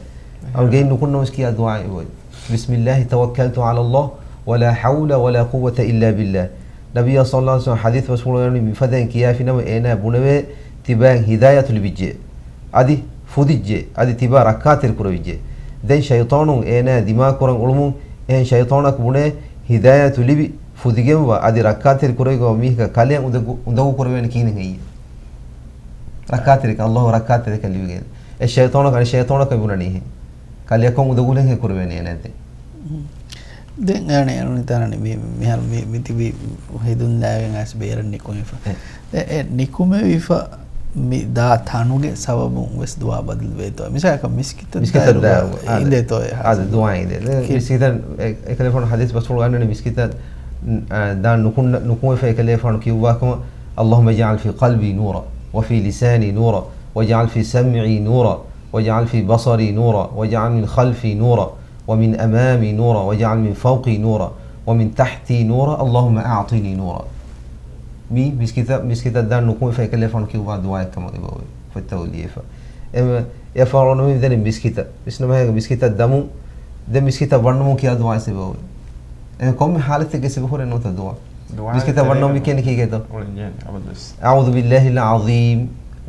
އަޅު ގެއިން ނުކުންނަމުން ކިޔާ ދުޢާ އެބައޮތް. بسم الله توكلت على الله ولا حول ولا قوة إلا بالله. ނަބިއްޔާ ޞައްލައްލާހު ޢަލައިހި ވަސައްލަމަ ޙަދީޘް ބަސްފުޅުގައި ވަނީ މިފަދައިން ކިޔާފިނަމަ އޭނާ ބުނެވޭ ތިބާއަށް ހިދާޔަތު ލިބިއްޖެ. އަދި ފުދިއްޖެ. އަދި ތިބާ ރައްކާތެރި ކުރެވިއްޖެ. ދެން ޝައިޠާނުން އޭނާ ދިމާކުރަން އުޅުމުން އެހެން ޝައިޠާނަކު ބުނޭ ހިދާޔަތު ލިބި ފުދިގެންވާ އަދި ރައްކާތެރި ކުރެވިގެންވާ މީހަކަށް ކަލެއަށް އުނދަގޫ، އުނދަގޫ ކުރެވޭނެ ކިހިނެއް ހެއްޔޭ؟ ރައްކާތެރިކަން، ﷲ ރައްކާތެރިކަން ލިބިގެން. އެ ޝައިޠާނަކަށް އަނެއް ޝައިޠާނަކަށް ބުނަނީހެން. ކަލެއަކަށް އުނދަގޫލެއް ހެއް ކުރެވޭނެ އެނެއް ދެން. ދެން އަނެއް އަޅުގަނޑު ހިތާނަނީ މި، މިހާރު މި، މި ތިބީ ހެދުން ލާގެން އައިސް ބޭރަށް ނިކުމެފަ. އެ. އެ، އެ ނިކުމެވިފަ މި ދާ ތަނުގެ ސަބަބުން ވެސް ދުޢާ ބަދަލުވޭތޯ؟ މިސާލަކަށް މިސްކިތަށް މިސްކިތަށް ދާއިރު ދާއިރު، އާދެ. އިނދޭތޯ އެ އާދެ، ހާސިލް. ދުޢާ އިނދޭ. ދެން ކި- މިސްކިތަށް އެ، އެކަލޭފާނު ޙަދީޘް ބަސްފުޅު އަންނަނީ މިސްކިތަށް، އާ، ދާން ނުކުންނަ-، ނުކުމެފަ އެކަލޭފާނު ކިޔުއްވާ ކަމަށް، اللهم اجعل في قلبي نورا وفي لساني نورا واجعل في سمعي نورا واجعل في بصري نورا واجعل من خلفي نورا ومن أمامي نورا واجعل من فوقي نورا ومن تحتي نورا اللهم أعطني نورا. މީ މިސްކިތަށް، މިސްކިތަށް ދާން ނުކުމެފަ އެކަލޭފާނު ކިޔުއްވާ ދުޢާއެއް ކަމަށް އެބައޮތް. ފޮތްތައް އޮލިއެފަ. އެ، އެއަށްފަހު އަޅުގަނޑު މި ދެން މިސްކިތަށް. ވިސްނަމަހޭގަ މިސްކިތަށް ދަމުން، ދެން މިސްކިތަށް ވަންނަމުން ކިޔާ ދުޢާއެއް އެބައޮތް. އެ ކޮންމެ ޙާލަތެއްގަ ސިބަ ހުރެ ނުވަތަ ދުޢާ. ދުޢާ މިސްކިތަށް ވަންނަމުން ތެރޭގަ މި ކިޔަނީ ކީކޭތޯ؟ އަޅުގަނޑު ކިޔަނީ އަބަދުވެސް. أعوذ بالله العظيم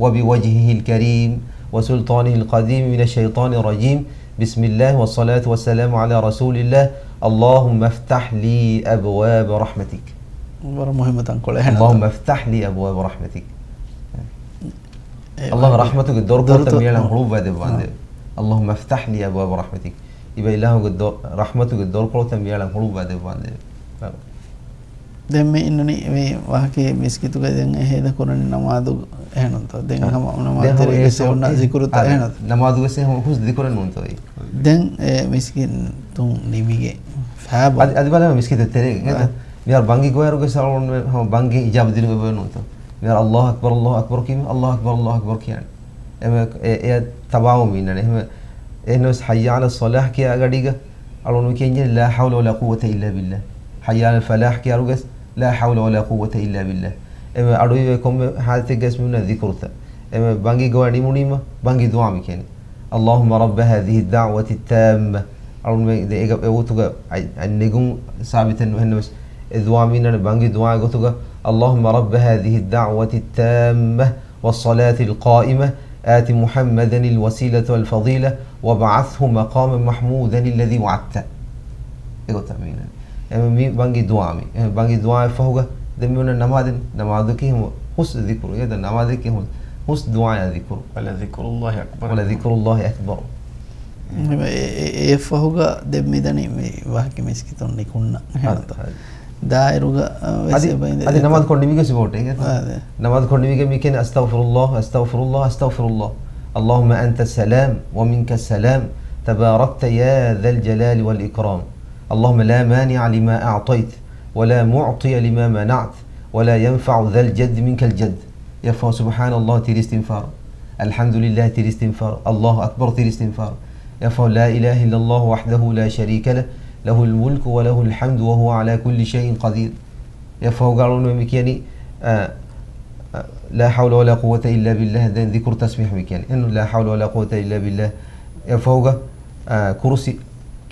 وبوجهه الكريم وسلطانه القديم من الشيطان الرجيم. بسم الله والصلاة والسلام على رسول الله. اللهم افتح لي أبواب رحمتك. ވަރަށް މުހިއްމު ތަންކޮޅެއް ހެން. اللهم افتح لي أبواب رحمتك. އެ، އަﷲ އެ، ރަޙްމަތުގެ ދޮރުކޮޅުތައް ދޮރުތައް، މިއަޅަށް އާ. ހުޅުއްވާ ދެއްވާނދޭވެ. އާ. اللهم افتح لي أبواب رحمتك. އިބަ އިލާހުގެ ދޮ-، ރަޙްމަތުގެ ދޮރުކޮޅުތައް މިއަޅަށް ހުޅުއްވާ ދެއްވާނދޭވެ. ދެން މި އިންނަނީ މި ވާހަކައި މިސްކިތުގައި ދެން އެ ހޭދަ ކުރަނީ ނަމާދު އެހެނުންތޯ؟ ދެން އާ. ހަމަ ދެން ނަމާދު ހަމަ ތެރޭގަ އެ އެ ހުންނަ އެ، ޒިކުރުތައް އާ، އެހެނުންތޯ؟ ނަމާދު ވެސް އެ ހަމަ ހުސް ޒިކުރެއް ނޫންތޯ އެއީ؟ ދެން އެ މިސްކިތުން ނިމިގެން ފާބަ. އަދި، އަދި ބަލަ މިސްކިތު ތެރޭގަ. އާ. މިހާރު ބަންގި ގޮވާއިރުގެ ސަޅުން ހަމަ ބަންގި އިޖާބަ ދިނުމެއް ނޫންތޯ؟ މިހާރު ﷲ أكبر، ﷲ أكبر ކީމަ، ﷲ أكبر، ﷲ أكبر ކިޔާނެ. އެމެ-، އެ-، އެ ތަބާވުމީ އިންނަނީ. އެހެން، އެހެންވެސް حي على الصلاة ކިޔާ ގަޑީގަ އަޅުން ކިޔަންޖެ لا حول ولا قوة إلا بالله. حي على الفلاح ކިޔާރުގެސް لا حول ولا قوة إلا بالله. އެމެ އަޑުއިވޭ ކޮންމެ ޙާލަތެއްގަސް މި ހުންނަ ޒިކުރުތައް. އެމެ ބަންގި ގޮވާ ނިމުނީމަ، ބަންގި ދުޢާ މި ކިޔަނީ. اللهم رب هذه الدعوة التامة. އަޅުން މެ-، ދެ-، އެގަ-، އެ ވަގުތުގަ އަތް-، އަތް ނެގުން ސާބިތެއް ނުހެންނަވެސް، އެ ދުޢާ މިންނަނީ ބަންގި ދުޢާ ގޮތުގަ، اللهم رب هذه الدعوة التامة والصلاة القائمة آت محمدا الوسيلة والفضيلة وابعثه مقاما محمودا الذي وعدته. އެގޮތަށް މިންނަނީ. އެ މި ބަންގި ދުޢާ މި. އެ ބަންގި ދުޢާއަށް ފަހުގަ ދެން މި އޮންނަ ނަމާދެއް، ނަމާދަކީ ހަމަ ހުސް ޛިކުރު. އެ ދެން ނަމާދަކީ ހުސް، ހުސް ދުޢާއާ ޛިކުރު. ولذكر الله أكبر. ولذكر الله أكبر. އެ، އެ، އެ ފަހުގަ ދެން މިދަނީ މި ވާހަކަ މިސްކިތުން ނިކުންނަ. އަދި، އަދި. ދާއިރުގަ، އަ، ވެސް އަދި، އެބަ އިނދެ އަދި ދެތޯ؟ ނަމާދު ކޮށް ނިމިގެން ސިބަ ހުއްޓޭ. އާދެ. ނަމާދު ކޮށް ނިމިގެން މި ކިޔަނީ أستغفر الله، أستغفر الله، أستغفر الله. اللهم أنت السلام ومنك السلام، تباركت يا ذا الجلال والإكرام. اللهم لا مانع لما أعطيت، ولا معطي لما منعت، ولا ينفع ذا الجد منك الجد. އެއަށްފަހު سبحان الله ތިރީސް ތިން ފަހަރު، الحمد لله ތިރީސް ތިން ފަހަރު، الله أكبر ތިރީސް ތިން ފަހަރު. އެއަށްފަހު لا إله إلا الله وحده لا شريك له، له الملك وله الحمد وهو على كل شيء قدير. އެއަށްފަހު ގާޅުން މި ކިޔަނީ، އަ، އަ، لا حول ولا قوة إلا بالله، ދެން ޛިކުރު ތަސްބީޙު މި ކިޔަނީ. އެން لا حول ولا قوة إلا بالله. އެއަށްފަހުގަ، އަ، ކުރުސި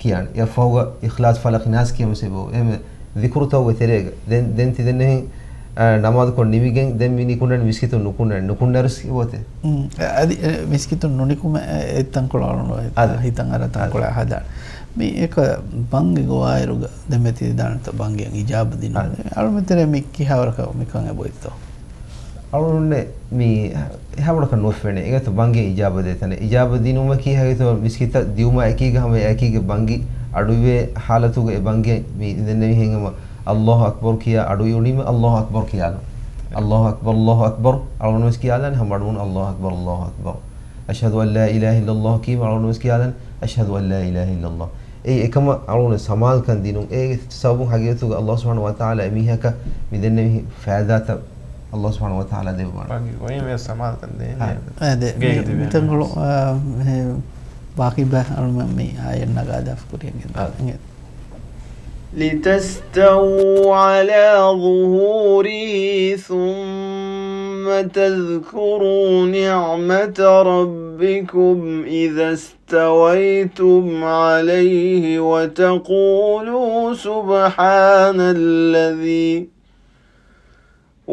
ކިޔާނެ. އެއަށްފަހުގަ އިޚްލާޞް، ފަލަޤި، ނާސް ކިޔަން ވެސް އެބައޮތް. އެމެ ޛިކުރުތަކުގެ ތެރޭގަ. ދެން، ދެން ތި ދެންނެވި، އަ، ނަމާދު ކޮށް ނިމިގެން ދެން މި ނިކުންނަން މިސްކިތުން ނުކުންނަން، ނުކުންނަރުސް އެބައޮތޭ. އުން. އަ، އަދި، އެ، މިސްކިތުން ނުނިކުމެ، އެ، އެއްތަންކޮޅެއް އަޅުން އެ، އަ، ހިތަށް އަރާ ތަންކޮޅެއް ހަދާނެ. މި އެކަ ބަންގި ގޮވާއިރުގަ ދެން މި ތި ދާނެތަ ބަންގިއަށް އިޖާބަ ދިނުން. އަ. އަޅުމެ ތެރޭ މި ކިހާވަރަކަށް މިކަން އެބައޮތްތޯ؟ އަޅުންނެ މި އެހާވަރަކަށް ނުފެނޭ. އެގޮތަށް ބަންގި އިޖާބަ ދޭ ތަނެއް. އިޖާބަ ދިނުމަކީ ހަގީގަތުގަ މިސްކިތަށް ދިއުމާ އެކީގަ ހަމަ އެއަކީގެ ބަންގި އަޑުއިވޭ ހާލަތުގަ އެ ބަންގި މި ދެންނެވިހެން ހަމަ الله أكبر ކިޔާ އަޑުއިވުނީމަ الله أكبر ކިޔާލަން. الله أكبر، الله أكبر އަޅުން ވެސް ކިޔާލަން، ހަމަ އަޑުއިވުނު الله أكبر، الله أكبر. أشهد أن لا إله إلا الله ކީމަ އަޅުން ވެސް ކިޔާލަން. أشهد أن لا إله إلا الله. އެއީ އެކަމަށް އަޅުގަނޑު ސަމާލުކަން ދިނުން. އޭގެ ސަބަބުން ހަގީގަތުގަ ﷲ ސުބްޙާނަހޫ ވަތަޢާލާ އެމީހަކަށް މި ދެންނެވި ފައިދާތައް ﷲ ސުބްޙާނަހޫ ވަތަޢާލާ ދެއްވާނެ. ވަކި ގޮތް ސަމާލުކަން ދޭނެ. އާ. އާ، ދެ-، ގޭގަ މި-، ތިބޭ މިތަންކޮޅު، އާ، އެ، ބާކީ ބައި އަޅުމެން މި އާޔަތް ނަގާދާފަ ކުރިޔަށް އާ. ގެންދާނެ. لتستووا على ظهوره ثم تذكروا نعمة ربكم إذا استويتم عليه وتقولوا سبحان الذي،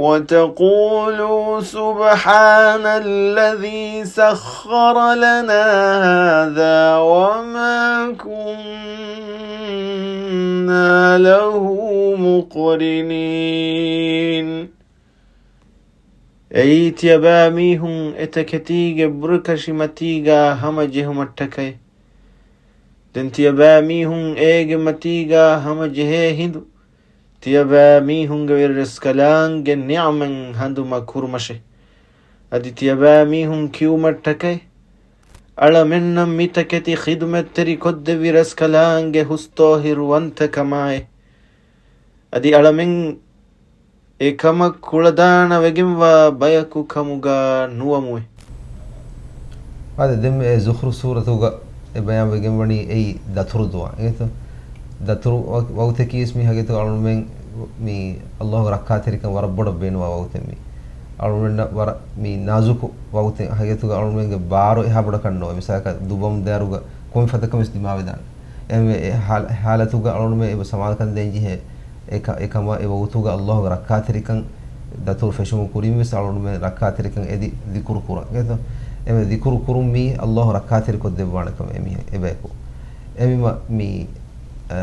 وتقولوا سبحان الذي سخر لنا هذا وما كنا له مقرنين. އެއީ ތިޔަބައިމީހުން އެތަކެތީގެ ބުރަކަށި މަތީގާ ހަމަޖެހުމަށްޓަކައި، ދެން ތިޔަބައިމީހުން އޭގެ މަތީގާ ހަމަޖެހޭ ހިނދު، ތިޔަބައިމީހުންގެ ވެރިރަސްކަލާނގެ ނިޢުމަތް ހަނދުމަ ކުރުމަށެ. އަދި ތިޔަބައިމީހުން ކިޔުމަށްޓަކައި، އަޅަމެންނަށް މިތަކެތި ޚިދުމަތްތެރި ކޮށްދެއްވި ރަސްކަލާނގެ ހުސްތޯހިރުވަންތަކަމާއި، އަދި އަޅަމެން އެކަމަށް ކުޅަދާނަވެގެންވާ ބަޔަކު ކަމުގަ ނުވަމުވެ. އާދެ، ދެންމެ އެ ޒުޚްރުފް ސޫރަތުގަ އެ ބަޔާންވެގެންވަނީ އެއީ ދަތުރު ދުޢާ. އެނގޭތޯ؟ ދަތުރު ވަ-، ވަގުތަކީ ވެސް މި ހަގީގަތުގަ އަޅުމެން މި ﷲ ގެ ރައްކާތެރިކަން ވަރަށް ބޮޑަށް ބޭނުންވާ ވަގުތެއް މީ. އަޅުމެންނަށް ވަރަށް މި ނާޒުކު ވަގުތެއް ހަގީގަތުގަ އަޅުމެންގެ ބާރު އެހާ ބޮޑަކަށް ނޯވޭ. މިސާލަކަށް ދުބަމު ދާރުގަ ކޮންމެ ފަދަކަށް ވެސް ދިމާވެދާނެ. އެހެންވެ، އެ ހާލަ-، ހާލަތުގަ އަޅުގަނޑުމެން އެބަ ސަމާލުކަން ދޭންޖެހޭ އެ ކަ-، އެކަމަށް އެ ވަގުތުގަ ﷲ ގެ ރައްކާތެރިކަން ދަތުރު ފެށުމުން ކުރިން ވެސް އަޅުގަނޑުމެން ރައްކާތެރިކަން އެދި ޛިކުރު ކުރަން. އެހެންވެ، ޛިކުރު ކުރުން މީ ﷲ ރައްކާތެރި ކޮށްދެއްވާނެ ކަމެއް އެމީހެއް އެބަޔަކު. އެހެންވީމަ މި، އަ،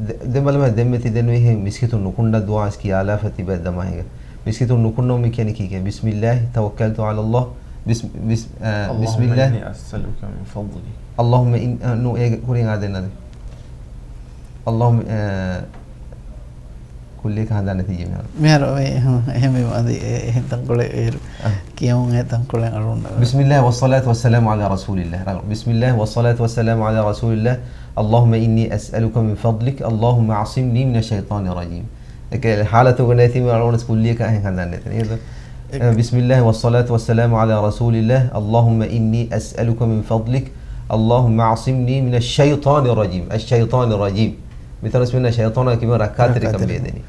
ދެ-، ދެން ބަލަމާ ދެންމެ ތި ދެންނެވިހެން މިސްކިތުން ނުކުންނަ ދުޢާ ވެސް ކިޔާލާފަ ތިބެ ދަމާ ހިނގާ. މިސްކިތުން ނުކުންނަވަން މި ކިޔަނީ ކީކޭ؟ بسم الله توكلت على الله. بسم، بس-، އަ، بسم اللهم الله. إني أسألك من فضلك. اللهم إن، އަ، ނޫން އޭގެ ކުރިން އާދެން އަދި. اللهم، އަ، ކުއްލިއަކަށް ހަނދާން ނެތިއްޔެ މިހާރު. މިހާރު އެ، އެހެން، އެހެން ތަންކޮޅެއް އޭރު އަ. ކިޔަމުން އެ ތަންކޮޅެއް އަޅުން. بسم الله والصلاة والسلام على رسول الله. بسم الله والصلاة والسلام على رسول الله. اللهم إني أسألك من فضلك. اللهم أعصمني من الشيطان الرجيم. އެކެ ހާލަތުގަ ނެތީމަ އަޅުގަނޑު ކުއްލިއަކަށް އެހެން ހަނދާން ނެތެ ނޭދު؟ އެ، بسم الله والصلاة والسلام على رسول الله. اللهم إني أسألك من فضلك. اللهم أعصمني من الشيطان الرجيم. الشيطان الرجيم. މިތަނަސް މިންނަ ޝައިޠާނާ ކިބަ ރައްކާތެރިކަން ރައްކާތެރި. ބޭދެނީ.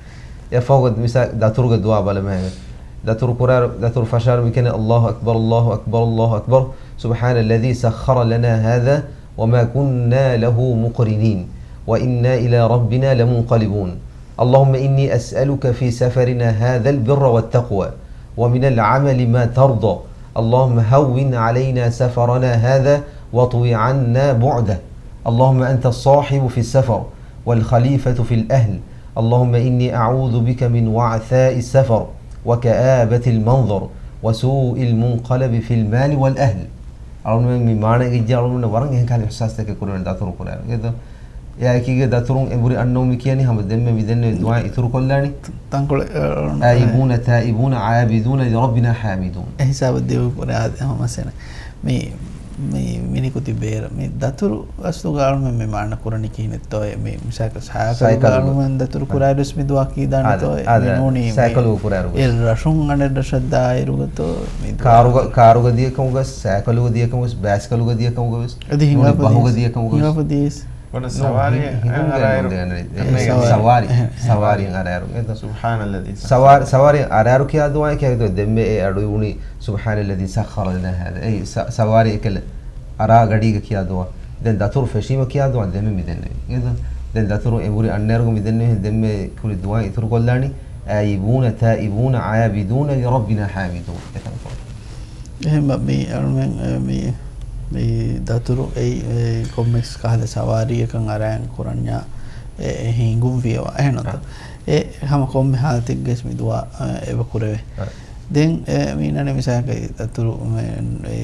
އެއަށްފަހުގަ މިސާ ދަތުރުގެ ދުޢާ ބަލަމާ. ދަތުރު ކުރާ، ދަތުރު ފަށާރު މިކެނެ الله أكبر الله أكبر الله أكبر. سبحان الذي سخر لنا هذا وما كنا له مقرنين وإنا إلى ربنا لمنقلبون. اللهم إني أسألك في سفرنا هذا البر والتقوى ومن العمل ما ترضى. اللهم هون علينا سفرنا هذا واطو عنا بعده. اللهم أنت الصاحب في السفر والخليفة في الأهل. اللهم إني أعوذ بك من وعثاء السفر وكآبة المنظر وسوء المنقلب في المال والأهل. އަޅުގަނޑުމެން މި މާނަ ގެއްޖެ އަޅުގަނޑު ވަރަށް އެހެން ކަހަލަ އިޙްސާސްތަކެއް ކުރެވޭނެ ދަތުރު ކުރާ. އެކީގަ ދަތުރުން އެނބުރި އަންނަވަން މި ކިޔަނީ ހަމަ ދެންމެ މި ދެންނެވި ދުޢާ އިތުރުކޮށްލާނީ. ތަންކޮޅެއް، އަ، އަ، އައިބޫނަ ތާއިބޫނަ ޢާބިދޫނަ ލިރައްބިނާ ޙާމިދޫން. އެ ހިސާބަށް ދިޔު ކުރާ އަދި ހަމަ މަސައްކަތް. މި، މި، މި ނިކުތި ބޭރަށް. މި ދަތުރު އަސްލުގަ އަޅުމެން މި މާނަ ކުރަނީ ކިހިނެއްތޯއޭ؟ މި މިސާކަށް ސައިކަލުގަ ސައިކަލުގަ. އަޅުމެން ދަތުރު ކުރާއިރުވެސް މި ދުޢާ ކީދާނެތޯ؟ އާދެ، އާދެ. މި ނޫނީ މި ސައިކަލުގަ ކުރާއިރު އެ ވެސް. ރަށުން އަނެއް ރަށަށް ދާއިރުގަތޯ މި ދުޢާ. ކާރުގަ، ކާރުގަ ދިޔަކަމުގަ ވެސް، ސައިކަލުގަ ދިޔަކަމުގަ ވެސް، ބައިސްކަލުގަ ދިޔަކަމުގަ ވެސް. އަދި ނޫނީ ހިނގާފަ ބަހުގަ ދިޔަސް. ދިޔަކަމުގަ ވެސް. ހިނގާފަ ދިޔަސް. ވަރަށް ނޫން، ސަވާރީ ހި-، ހިނގުން އަރާއިރު. ގެންނަނީ. އެ، ސަވާރީ. ސަވާރީ. އެ، ސަވާރީ އަރާއިރު. އެ، ސުބްޙާނައްލަޒީ ސަވާރީ، ސަވާރީ އަރާއިރު ކިޔާ ދުޢާއެއް ކިޔާ ދުޢާ ދެންމެ އެ އަޑުއިވުނީ ސުބްޙާނައްލަޒީ ސައްޚަރަ ލަނާ ހާޛާ. އެއީ ސަ-، ސަވާރީ އެކަލަ އަރާ ގަޑީގަ ކިޔާ ދުޢާ. ދެން ދަތުރު ފެށީމަ ކިޔާ ދުޢާ ދެންމެ މި ދެންނެވި. އެ ދަ-، ދެން ދަތުރު އެނބުރި އަންނައިރުގަ މި ދެންނެވި ދެންމެ ކުރި ދުޢާ އިތުރުކޮށްލާނީ. އާއިބޫނަ ތާއިބޫނަ ޢާބިދޫނަ ލިރައްބިނާ ޙާމިދޫން. އެކަން ކޮށް. އެހެން މި އަޅުމެން، އެ، މި، މި ދަތުރު އެއީ، އެ، ކޮންމެސް ކަހަލަ ސަވާރީއަކަށް އަރާން ކުރަންޏާ، އެ، އެ ހިނގުން ވިޔަވާ. އެހެން ނޫންތަ؟ އާ. އެ ހަމަ ކޮންމެ ހާލަތެއްގަސް މި ދުޢާ، އެ، އެބަ ކުރެވޭ. އާ. ދެން، އެ، މީނަނެ މިސާކަށް ދަތުރު، މެ، އެ،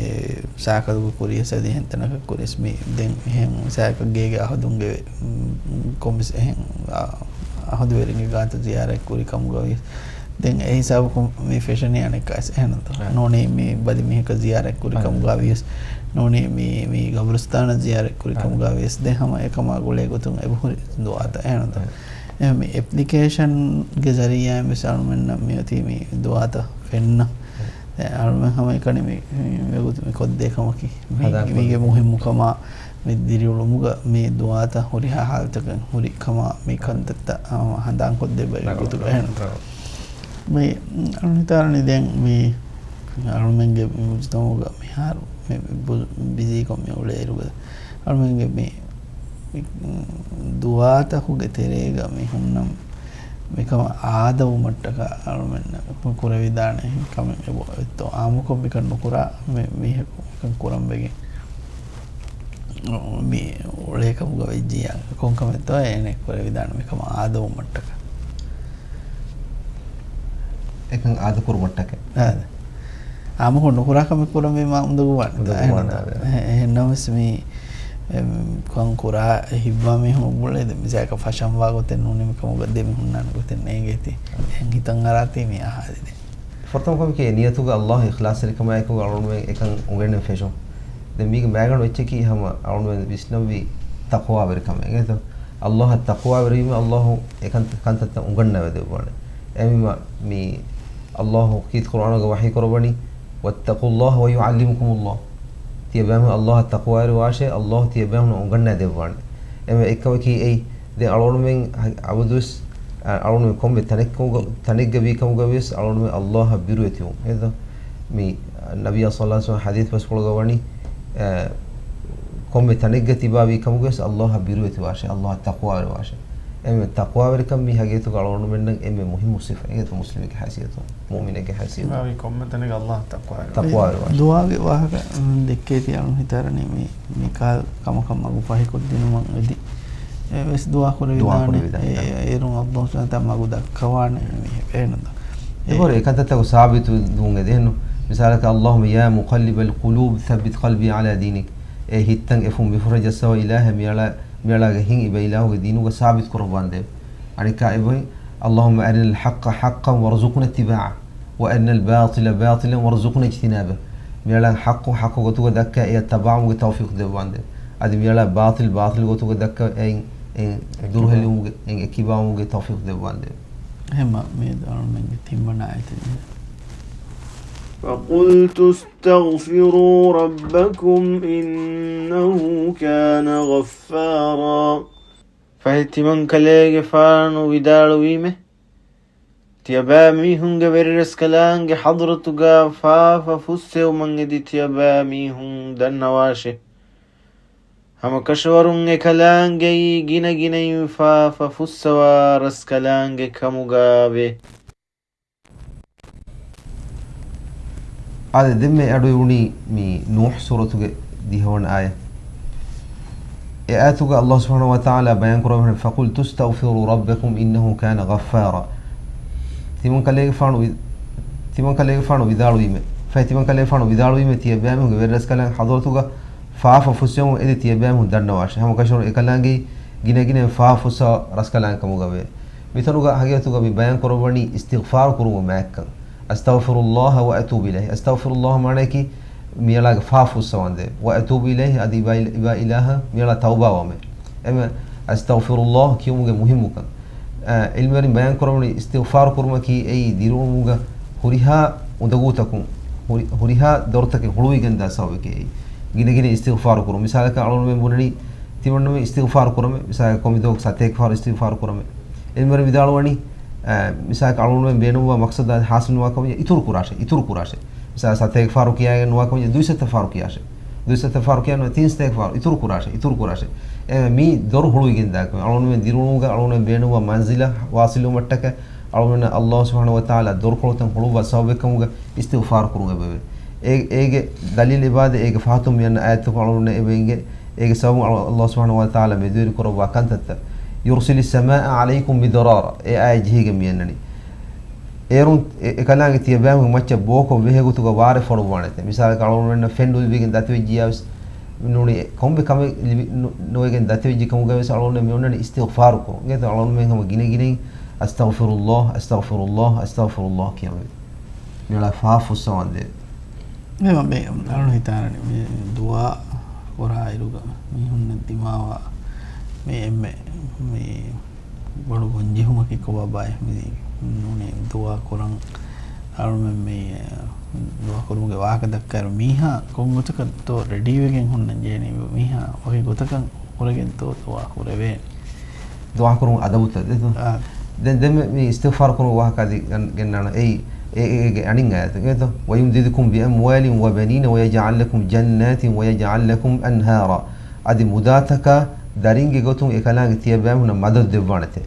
ސައިކަލުގަ ކުރިޔަސް އަދި އެހެން ތަނަކަށް ކުރިޔަސް މި ދެން އެހެން ސައިކަލް ގޭގެ އަހަދުންގެ، މް، ކޮންމެސް އެހެން، އާ، އަހަދުވެރިންގެ ގާތަށް ޒިޔާރަތް ކުރި ކަމުގަ ވިޔަސް ދެން އެ ހިސާބަކުން މި ފެށެނީ އަނެއްކާވެސް އެހެންތޯ؟ އަ. ނޫނީ މި ބަލި މީހަކަށް ޒިޔާރަތް ކުރި އަ. ކަމުގަ ވިޔަސް، ނޫނީ މި، މި ގަބުރުސްތާނަށް ޒިޔާރަތް ކުރި އަ. ކަމުގަ ވިޔަސް، ދެން ހަމަ އެކަމާ ގުޅޭ ގޮތުން އެބަހުރި ދުޢާތައް އެހެންތޯ؟ އަ. އެ މި އެޕްލިކޭޝަންގެ ޒަރީޢާއިން ވެސް އަޅުމެންނަށް މިއޮތީ މި ދުޢާތައް ފެންނަ. އަ. އެ އަޅުމެން ހަމައެކަނި މި، މި، މި ގޮތު މި ކޮށްދޭ ކަމަކީ. މި، ހަނދާން މީގެ ކޮށްދޭ. މުހިއްމުކަމާ މި ދިރިއުޅުމުގަ މި ދުޢާތައް ހުރިހާ ޙާލަތަކަށް ހުރި ކަމާ މި ކަންތައްތައް ހަނދާންކޮށްދެއްވައި ގޮތުގަ އެހެން. މި އަޅުން ހިތާރަނީ ދެން މި އަޅުމެންގެ މި މުޖުތަމަޢުގަ މިހާރު މި ބު-، ބިޒީކޮށް މި އުޅޭއިރުގަ އަޅުމެންގެ މި، މި ދުޢާތަކުގެ ތެރޭގަ މި ހުންނަ މިކަމަށް އާދަވުމަށްޓަކާ އަޅުމެންނަށް ކުރެވިދާނެ ކަމެއް އެބައޮތްތޯ؟ އާއްމުކޮށް މިކަން ނުކުރާ މި-، މީހަކު މިކަން ކުރަން ވެގެން މި އުޅޭ ކަމުގަ ވެއްޖިއްޔާ ކޮން ކަމެއްތޯ އޭނަ ކުރެވިދާނެ މިކަމަށް އާދަވުމަށްޓަކާ؟ އެކަން އާދަ ކުރުމަށްޓަކައި. އާދަ. އާއްމުކޮށް ނުކުރާ ކަމެއް ކުރަންވީމާ އުނދަގޫވާނެ. އުނދަގޫވާނެ، އެހެން-، އާދަ. އެ-، އެހެންނަމަވެސް މި އެ، ކަން ކުރާ ހިތްވާ މީހުން އުބުޅޭ ދެ މިސާލަކަށް ފަށަންވާ ގޮތެއް ނޫނީ މިކަމުގަ ދެ މީހުންނާނެ ގޮތެއް ނޭނގޭތީ. އެހެން ހިތަށް އަރާތީ މި އަހާލި ދެ. ފުރަތަމަ ކަމަކީ އެ ނިޔަތުގަ ﷲ އިޚްލާޞްތެރިކަމާއެކު އަޅުގަނޑުމެން އެކަން އުނގެނެން ފެށުން. ދެން މީގެ މައިގަނޑު އެއްޗަކީ ހަމަ އަޅުގަނޑުމެން ވިސްނަންވީ ތަޤްވާވެރިކަމެއް. އެނގޭތޯ؟ ﷲ އަށް ތަޤްވާވެރިވީމަ ﷲ އެކަން ކަންތައްތައް އުނގަންނަވަދެއްވާނެ. އެހެންވީމަ މި ﷲ ކީރިތި ޤުރްއާނުގަ ވަޙީ ކުރައްވަނީ، "واتقوا الله ويعلمكم الله." ތިޔަބައިމީހުން ﷲ އަށް ތަޤްވާވެރިވާށޭ، ﷲ ތިޔަބައިމީހުން އުނގަންނަވަދެއްވާނެ. އެމެ އެއްކަމަކީ އެއީ، ދެން އަޅުގަނޑުމެން އަބަދުވެސް، އަ، އަޅުގަނޑުމެން ކޮންމެ ތަނެއް ކަމުގަ، ތަނެއްގަ ވީ ކަމުގަ ވިޔަސް އަޅުގަނޑުމެން ﷲ އަށް ބިރުވެތިވުން. އެހެންތޯ؟ މި ނަބިއްޔާ ޞައްލައްލާހު ޢަލައިހި ވަސައްލަމަ ޙަދީޘް ބަސްފުޅުގަ ވަނީ، އަ، ކޮންމެ ތަނެއްގަ ތިބާ ވީ ކަމުގަވެސް ﷲ އަށް ބިރުވެތިވާށޭ، ﷲ އަށް ތަޤްވާވެރިވާށޭ. އެމެ ތަޤްވާވެރިކަން މީ ހަގީގަތުގަ އަޅުގަނޑުމެންނަށް އެންމެ މުހިއްމު ސިފަ، އެނގޭތޯ؟ މުސްލިމެއްގެ ހައިސިއްޔަތުން، މުއުމިނެއްގެ ހައިސިއްޔަތުން. ތިބާވީ ކޮންމެ ތަނެއްގަ ﷲ އަށް ތަޤްވާވެރިވާށޭ. ތަޤްވާވެރިވާށޭ. ދުޢާގެ ވާހަކަ، އުން، ދެއްކޭތީ އަޅުން ހިތާރަނީ މި، މި ކާލް ކަމަކަށް މަގު ފަހިކޮށްދިނުމަށް އެދި. އެވެސް ދުޢާ ކުރެވިދާނެ. ދުޢާ ކުރެވިދާނެ. އެ، އޭރުން ﷲ ސުބްޙާނަހޫ ވަތަޢާލާ މަގު ދައްކަވާނެ މީހެއް. އެހެންނު. އެބަހުރި އެކަންތައްތަކު ސާބިތު ދުވުން އެދެންނު. މިސާލަކަށް، "اللهم يا مقلب القلوب ثبت قلبي على دينك." އެ ހިތްތައް އެފުން މިފުށަށް ޖައްސަވާ އިލާހޭ، މިއަޅާ، މިއަޅާގެ ހިތް އިބަ އިލާހުގެ ދީނުގަ ސާބިތު ކުރައްވާނދޭ. އަނެއްކާ އެބަހުރި، "اللهم أرنا الحق حقا وارزقنا اتباعه، وأرنا الباطل باطلا وارزقنا اجتنابه." މިއަޅާ ޙައްޤު ޙައްޤު ގޮތުގަ ދައްކާ އެއަށް ތަބާވުމުގެ ތައުފީޤު ދެއްވާނދޭ. އަދި މިއަޅާ ބާޠިލް ބާޠިލް ގޮތުގަ ދައްކާ އެއިން، އެއިން ދުރުހެލިވުމުގެ، އެއިން އެކިބާވުމުގެ ތައުފީޤު ދެއްވާނދޭ. އެހެންމަ މިއަދު އަޅުމެންގެ ތިންވަނަ އާޔަތެއް. فقلت استغفروا ربكم إنه كان غفارا. ފަހެ ތިމަންކަލޭގެފާނު ވިދާޅުވީމެ، ތިޔަބައިމީހުންގެ ވެރިރަސްކަލާނގެ ޙަޟްރަތުގަ ފާފަ ފުއްސެވުމަށް އެދި ތިޔަބައިމީހުން ދަންނަވާށެ. ހަމަކަށަވަރުން އެކަލާނގެއީ ގިނަގިނައިން ފާފަ ފުއްސަވާ ރަސްކަލާނގެ ކަމުގައެވެ. އާދެ، ދެންމެ އަޑު އިވުނީ މި ނޫޙް ސޫރަތުގެ ދިހަވަނަ އާޔަތް. އެ އާޔަތުގަ ﷲ ސުބްޙާނަހޫ ވަތަޢާލާ ބަޔާން ކުރައްވަނީ، "فقلت استغفروا ربكم إنه كان غفارا." ތިމަންކަލޭގެފާނު ވި-، ތިމަންކަލޭގެފާނު ވިދާޅުވީމެ، ފަހެ ތިމަންކަލޭގެފާނު ވިދާޅުވީމެ، ތިޔަބައިމީހުންގެ ވެރިރަސްކަލާނގެ ޙަޟްރަތުގަ ފާފަ ފުއްސެވުމަށް އެދި ތިޔަބައިމީހުން ދަންނަވާށެ. ހަމަކަށަވަރުން އެކަލާނގެއީ ގިނަގިނައިން ފާފަ ފުއްސަވާ ރަސްކަލާނގެ ކަމުގައެވެ. މިތަނުގަ ހަގީގަތުގަ މި ބަޔާން ކުރައްވަނީ އިސްތިޣްފާރު ކުރުމުގެ މާތްކަން. "أستغفر الله وأتوب إليه." އަސްތަޣްފިރުﷲ މާނައަކީ މިއަޅާގެ ފާފަ ފުއްސަވާނދޭ. "وأتوب إليه" އަދި އިބާ އިލް-، އިބާ އިލާހަށް މިއަޅާ ތައުބާވަމޭ. އެމެ އަސްތަޣްފިރުﷲ ކިޔުމުގެ މުހިއްމުކަން. އަ، ޢިލްމުވެރިން ބަޔާން ކުރައްވަނީ އިސްތިޣްފާރު ކުރުމަކީ އެއީ ދިރިއުޅުމުގަ ހުރިހާ އުނދަގޫތަކުން، ހުރި-، ހުރިހާ ދޮރުތަކެއް ހުޅުވިގެންދާ ސަބަބެކޭ. ގިނަގިނައިން އިސްތިޣްފާރު ކުރުން. މިސާލަކަށް އަޅުގަނޑުމެން ބުނަނީ ތިމަންނަމެން އިސްތިޣްފާރު ކުރަމޭ. މިސާލަކަށް ކޮންމެ ދުވަހަކު ސަތޭކަ ފަހަރު އިސްތިޣްފާރު ކުރަމޭ. ޢިލްމުވެރިން ވިދާޅުވަނީ، އަ، މިސާލަކަށް އަޅުގަނޑުމެން ބޭނުންވާ މަޤްޞަދު ޙާޞިލު ނުވާ ކަމަށް އިތުރު ކުރާށޭ، އިތުރު ކުރާށޭ. މިސާލަކަށް ސަތޭކަ ފަހަރު ކިޔާގެން ނުވާ ކަމަށް ދުއިސައްތަ ފަހަރު ކިޔާށޭ. ދުއިސައްތަ ފަހަރު ކިޔާ ނުވާ ތިންސަތޭކަ ފަހަރު އިތުރު ކުރާށޭ، އިތުރު ކުރާށޭ. އެ މީ ދޮރު ހުޅުވިގެން ދާކަމެއް. އަޅުގަނޑުމެން ދިރިއުޅުމުގަ އަޅުގަނޑުމެން ބޭނުންވާ މަންޒިލަށް ވާސިލުވުމަށްޓަކައި އަޅުގަނޑުމެންނަށް ﷲ ސުބްޙާނަހޫ ވަތަޢާލާ ދޮރުކޮޅުތައް ހުޅުއްވާ ސަބަބެއްކަމުގަ އިސްތިޣްފާރު ކުރުން އެބަވޭ. އޭ-، އޭގެ ދަލީލް އެބާދެ، އޭގެ ފަހަތުން މިއަންނަ އާޔަތު އަޅުގަނޑުމެން އެބަ އިނގޭ. އޭގެ ސަބަބުން އަޅު-، ﷲ ސުބްޙާނަހޫ ވަތަޢާލާ މެދުވެރި ކުރައްވާ ކަންތައްތައް. "يرسل السماء عليكم مدرارا" އެ އާޔަތް ޖެހިގެން މިއަންނަނީ. އޭރުން އެ-، އެކަލާނގެ ތިޔަބައިމީހުން މައްޗަށް ބޯކޮށް ވެހޭ ގޮތުގަ ވާރޭ ފޮނުއްވާނެތެ. މިސާލަކަށް އަޅުގަނޑުމެންނަށް ފެން ނުލިބިގެން ދަތިވެއްޖިއްޔާވެސް ނޫނީ ކޮންމެ ކަމެއް ލިބި-، ނު-، ނުވެގެން ދަތިވެއްޖެ ކަމުގަވެސް އަޅުގަނޑުމެން މި އޮންނަނީ އިސްތިޣްފާރު ކުރުން. އިނގޭތޯ އަޅުގަނޑުމެން ހަމަ ގިނަ ގިނައިން އަސްތަޣްފިރުﷲ، އަސްތަޣްފިރުﷲ، އަސްތަޣްފިރުﷲ ކިޔަންވީ. މިއަޅާ ފާފަ ފުއްސަވާނދޭ. މި އަޅުން ހިތާނަނީ މި ދުޢާ ކުރާ އިރުގަ މީހުންނަށް ދިމާވާ މި އެންމެ މި ބޮޑު ގޮންޖެހުމަކީ ކޮބާބާއޭ؟ މި ނޫނީ ދުޢާ ކުރަން އަޅުމެން މި ދުޢާ ކުރުމުގެ ވާހަކަ ދައްކާއިރު މީހާ ކޮން ގޮތަކަށްތޯ ރެޑީވެގެން ހުންނަން ޖެހެނީ؟ މީހާ ވަކި ގޮތަކަށް ކުރެގެންތޯ ދުޢާ ކުރެވޭނެ؟ ދުޢާ ކުރުން އަދަބުތައް ދެތޯ؟ އާ. ދެން ދެންމެ މި އިސްތިޣްފާރު ކުރުމުގެ ވާހަކަ އަދި ގަން-، ގެންނާނަ. އެއީ، އެ-، އޭގެ އަނިން އާޔަތު. އެތޯ؟ "وَيُمْدِدْكُمْ بِأَمْوَالٍ وَبَنِينَ وَيَجْعَلْ لَكُمْ جَنَّاتٍ وَيَجْعَلْ لَكُمْ أَنْهَارًا." އަދި މުދާތަކާ ދަރިންގެ ގޮތުން އެކަލާނގެ ތިޔަބައިމީހުންނަށް މަދަދު ދެއްވާނެތެ.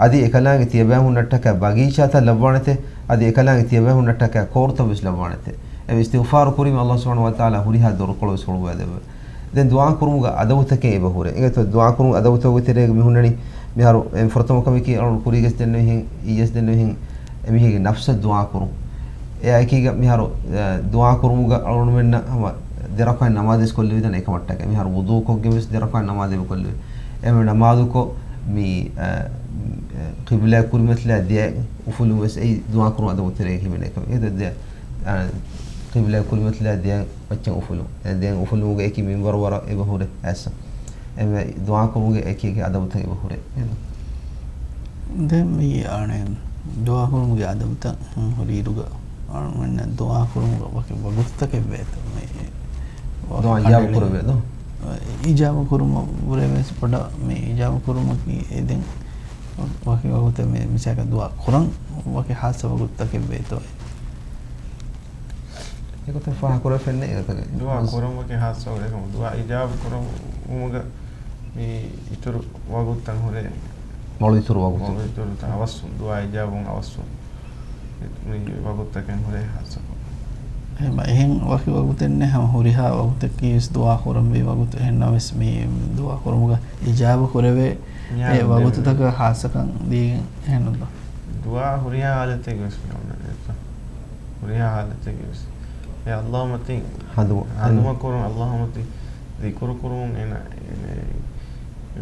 އަދި އެކަލާނގެ ތިޔަބައިމީހުންނަށްޓަކާ ބަގީޗާތައް ލައްވާނެތެ. އަދި އެކަލާނގެ ތިޔަބައިމީހުންނަށްޓަކާ ކޯރުތައް ވެސް ލައްވާނެތެ. އެ އިސްތިޣްފާރު ކުރީމަ ﷲ ސުބްޙާނަހޫ ވަތަޢާލާ ހުރިހާ ދޮރުކޮޅު ވެސް ހުޅުވައިދެއްވޭ. ދެން ދުޢާ ކުރުމުގެ އަދަބުތަކެއް އެބަ ހުރޭ. އެނގޭތޯ ދުޢާ ކުރުމުގެ އަދަބުތަކުގެ ތެރޭގަ މި ހުންނަނީ މިހާރު އެ ފުރަތަމަ ކަމަކީ އަޅުން ކުރީގަސް ދެންނެވިހެން، އިއްޔަސް ދެންނެވިހެން، އެމީހެއްގެ ނަފްސަށް ދުޢާ ކުރުން. އެއާއެކީގަ މިހާރު، އެ، ދުޢާ ކުރުމުގަ އަޅުގަނޑުމެންނަށް ހަމަ ދެ ރަކުޢަތް ނަމާދެއް ކޮށްލެވިދާނެ އެކަމަށްޓަކައި. މިހާރު ވުޟޫ ކޮށްގެން ވެސް ދެ ރަކުޢަތް ނަމާދެއް ކޮށްލެވި. އެހެން ނަމާދުކޮށް މި، އެ، އެ، ޤިބްލާއަށް ކުރިމަތިލާ ދެއަތް އުފުލުން ވެސް އެއީ ދުޢާ ކުރުން އަދަބު ތެރޭގަ ހިމެނޭ ކަމެއް. އެ ދެ، ދެ، އަ، ޤިބްލާއަށް ކުރިމަތިލާ ދެއަތް މައްޗަށް އުފުލުން. އެ ދެއަތް އުފުލުމުގެ އެކި މިންވަރު ވަރަށް އެބަ ހުރޭ އައިސް. އެމެ ދުޢާ ކުރުމުގެ އެކި އެކި އަދަބުތައް އެބަ ހުރޭ. ދެން މި އަނެއް ދުޢާ ކުރުމުގެ އަދަބުތައް ހުރިއިރުގަ އަޅުގަނޑުމެންނަށް ދުޢާ ކުރުމުގަ ވަކި ވަގުތުތަކެއް ވޭތޯ؟ މި ދުޢާ އިޖާބަ ކުރެވޭ ދޯ؟ އިޖާބަ ކުރުމަށް ވުރެ ވެސް ބޮޑަށް މި އިޖާބަ ކުރުމަކީ އެ ދެން ވަކި ވަގުތެއް މި މިސާލަކަށް ދުޢާ ކުރަން ވަކި ޚާއްޞަ ވަގުތުތަކެއް ވޭތޯ؟ އެގޮތަށް ފާހަގަކުރެވިފައެއްނެތް އެގޮތަކަށް. ދުޢާ ކުރުމަކީ ޚާއްޞަ ވަގުތެއް. ދުޢާ އިޖާބަ ކުރުމުގަ މި އިތުރު ވަގުތުތައް ހުރޭ. މޮޅު އިތުރު ވަގުތު. މޮޅު އިތުރު އަވަސް ދުޢާ އިޖާބަވުން އަވަސް މި ވަގުތުތަކެއް ހުރޭ ޚާއްޞަކޮށް. އެހެން އެހެން ވަކި ވަގުތެއް ނެތް. ހަމަ ހުރިހާ ވަގުތަކީ ވެސް ދުޢާ ކުރަންވީ ވަގުތު. އެހެން ނަމަވެސް މި ދުޢާ ކުރުމުގަ އިޖާބަ ކުރެވޭ އެ ވަގުތުތަކަށް ޚާއްޞަކަން ދީގެން އެހެންނުންތޯ؟ ދުޢާ ހުރިހާ ހާލަތެއްގަ ވެސް މި އޮންނަނީތަ؟ ހުރިހާ ހާލަތެއްގަ ވެސް. އެ ﷲ މަތިން ހަނދުމަ-، ހަނދުމަ ކުރުން، ﷲ މަތިން ޛިކުރު ކުރުމުން އޭނަ، އޭނަ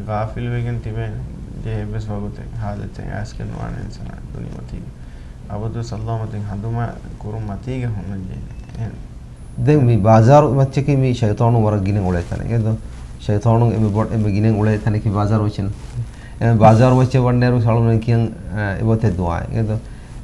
ޣާފިލުވެގެން ތިބޭނެ ޖެހޭ އެއްވެސް ވަގުތެއް ހާލަތެއް އައިސްގެން ނުވާނެ އިންސާނާ ދުނިޔެމަތީގަ. އަބަދުވެސް ﷲ މަތިން ހަނދުމަ ކުރުން މަތީގަ ހުންނަން ޖެހޭނެ. އެހެން. ދެން މި ބާޒާރު މައްޗަކީ މި ޝައިޠާނުން ވަރަށް ގިނަ އުޅޭ ތަނެއް. އެދޯ؟ ޝައިޠާނުން އެންމެ ބޮ-، އެންމެ ގިނަ އުޅޭ ތަނަކީ ބާޒާރު މައްޗެއް. އެ ބާޒާރު މައްޗަށް ވަންނައިރު އަޅުގަނޑު ކިޔަން، އެ، އެބަތެ ދުޢާ. އެދޯ؟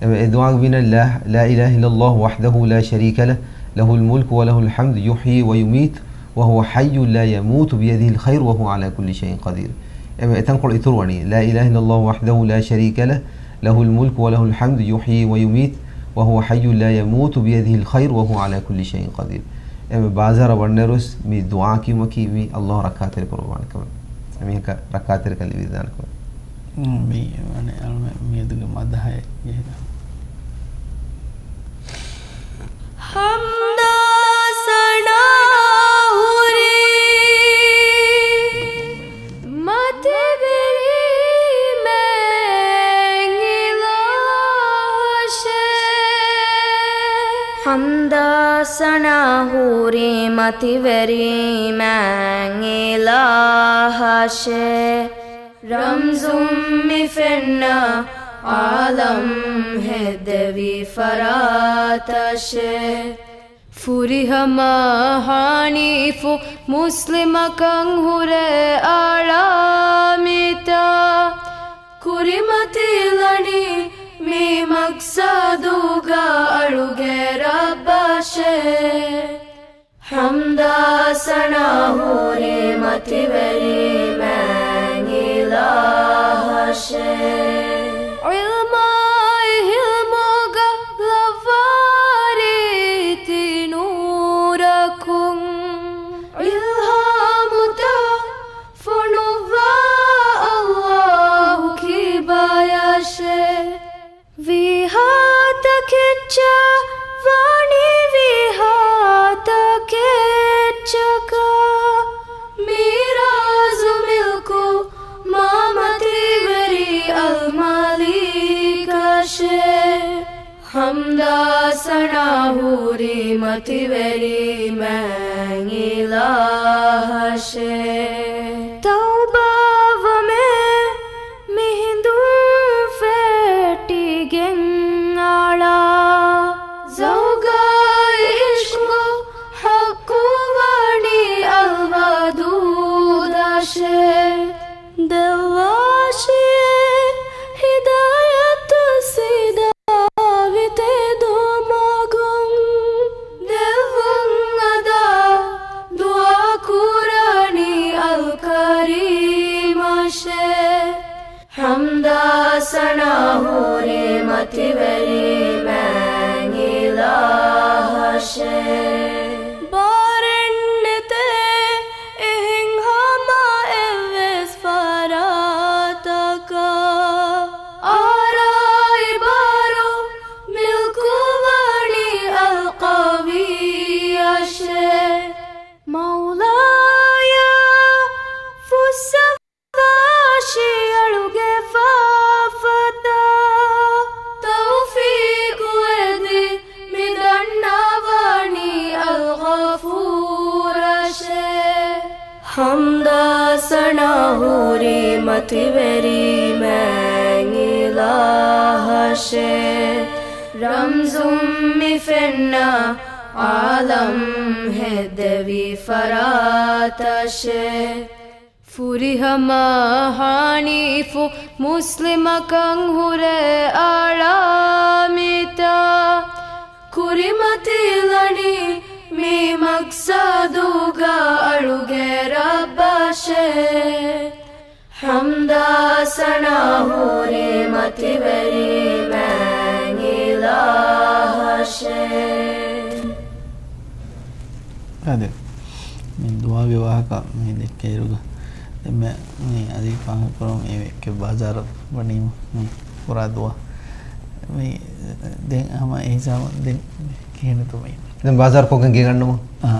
އެ، އެ ދުޢާގެ މީނަށް لا، لا إله إلا الله وحده لا شريك له، له الملك وله الحمد يحيي ويميت وهو حي لا يموت بيده الخير وهو على كل شيء قدير. އެ، އެތަންކޮޅު އިތުރު ވަނީ، لا إله إلا الله وحده لا شريك له، له الملك وله الحمد يحيي ويميت وهو حي لا يموت بيده الخير وهو على كل شيء قدير. އެ ބާޒާރަށް ވަންނައިރުވެސް މި ދުޢާ ކިޔުމަކީ މި ﷲ ރައްކާތެރި ކުރައްވާނެ ކަމެއް. އެމީހަކަށް ރައްކާތެރިކަން ލިބިދާނެ ކަމެއް. މި، މި އަނެއް އަޅުމެން މިއަދުގެ މަދަޙައެއް ޖެހިދާނެ. ޙަމްދާ ސަނާ ހުރީ މަތިވެރީމެން އިލާހަށޭ. ޙަމްދާ ސަނާ ހުރީ މަތިވެރީމެން އިލާހަށޭ. ރަމްޒުން މި ފެންނަ ޢާލަމް ހެއްދެވި ފަރާތަށޭ. ފުރިހަމަ ޙަނީފު މުސްލިމަކަށް ހުރެ އަޅާ މިތާ. ކުރިމަތިލަނީ މި މަޤްޞަދުގަ އަޅުގެ ރައްބަށޭ. ޙަމްދާ ސަނާ ހުރީ މަތިވެރީމެން އިލާހަށޭ. ޢިލްމާއި ޙިލްމުގަ ލައްވާ ރީތި ނޫރަކުން. އިލްހާމުތައް ފޮނުއްވާ ﷲ ކިބަޔަށޭ. ވީހާތަކެއްޗާ ވާނީ ވީހާތަކެއްޗަކާ. މީރާޒު މިލްކު މާ މަތިވެރި އަލްމާލިކަށޭ. ޙަމްދާ ސަނާ ހުރީ މަތިވެރީމެން އިލާހަށޭ. ތައުބާވަމޭ މިހިނދުން ފެ ދެއްވާށޭ ހިދާޔަތު ސީދާވި ތެދުމަގުން. ދެއްވުން އަދާ ދުޢާ ކުރަނީ އަލްކަރީމަށޭ. ޙަމްދާ ސަނާ ހުރީ މަތިވެރި މާތް އިލާހަށޭ. ބާރެއްނެތޭ އެހެން ހަމަ އެއްވެސް ފަރާތަކަށް. އާރާއި ބާރު މިލްކުވަނީ އަލްޤަވިއްޔަށޭ. މައުލާޔާ ފުއްސަވާށި އަޅުގެ ފާފަތައް. ތައުފީޤު އެދި މި ދަންނަވަނީ އަލްޣަފޫރަށޭ. ޙަމްދާ ސަނާ ހުރީ މަތިވެރި މާތް އިލާހަށޭ. ރަމްޒުން މި ފެންނަ ޢާލަމް ހެއްދެވި ފަރާތަށޭ. ފުރިހަމަ ޙަނީފު މުސްލިމަކަށް ހުރެ އަޅާ މިތާ. ކުރިމަތިލަނީ މި މަޤްޞަދުގަ އަޅުގެ ރައްބަށޭ. ޙަމްދާ ސަނާ ހުރީ މަތިވެރި މާތް އިލާހަށޭ. އާދެ، މި ދުޢާގެ ވާހަކަ މި ދެއްކޭއިރުގަ، ދެންމެ މި އަދި ފާހަގަކުރަމު އެ ވެއްކެއް ބާޒާރަށް ވަނީމަ މި ކުރާ ދުޢާ. މި ދެން ހަމަ އެ ހިސާބަށް ދެން ކިހިނެއްތޯ މި؟ ދެން ބާޒާރު ކޮށްގެން ގެން އަންނަމު. އާ.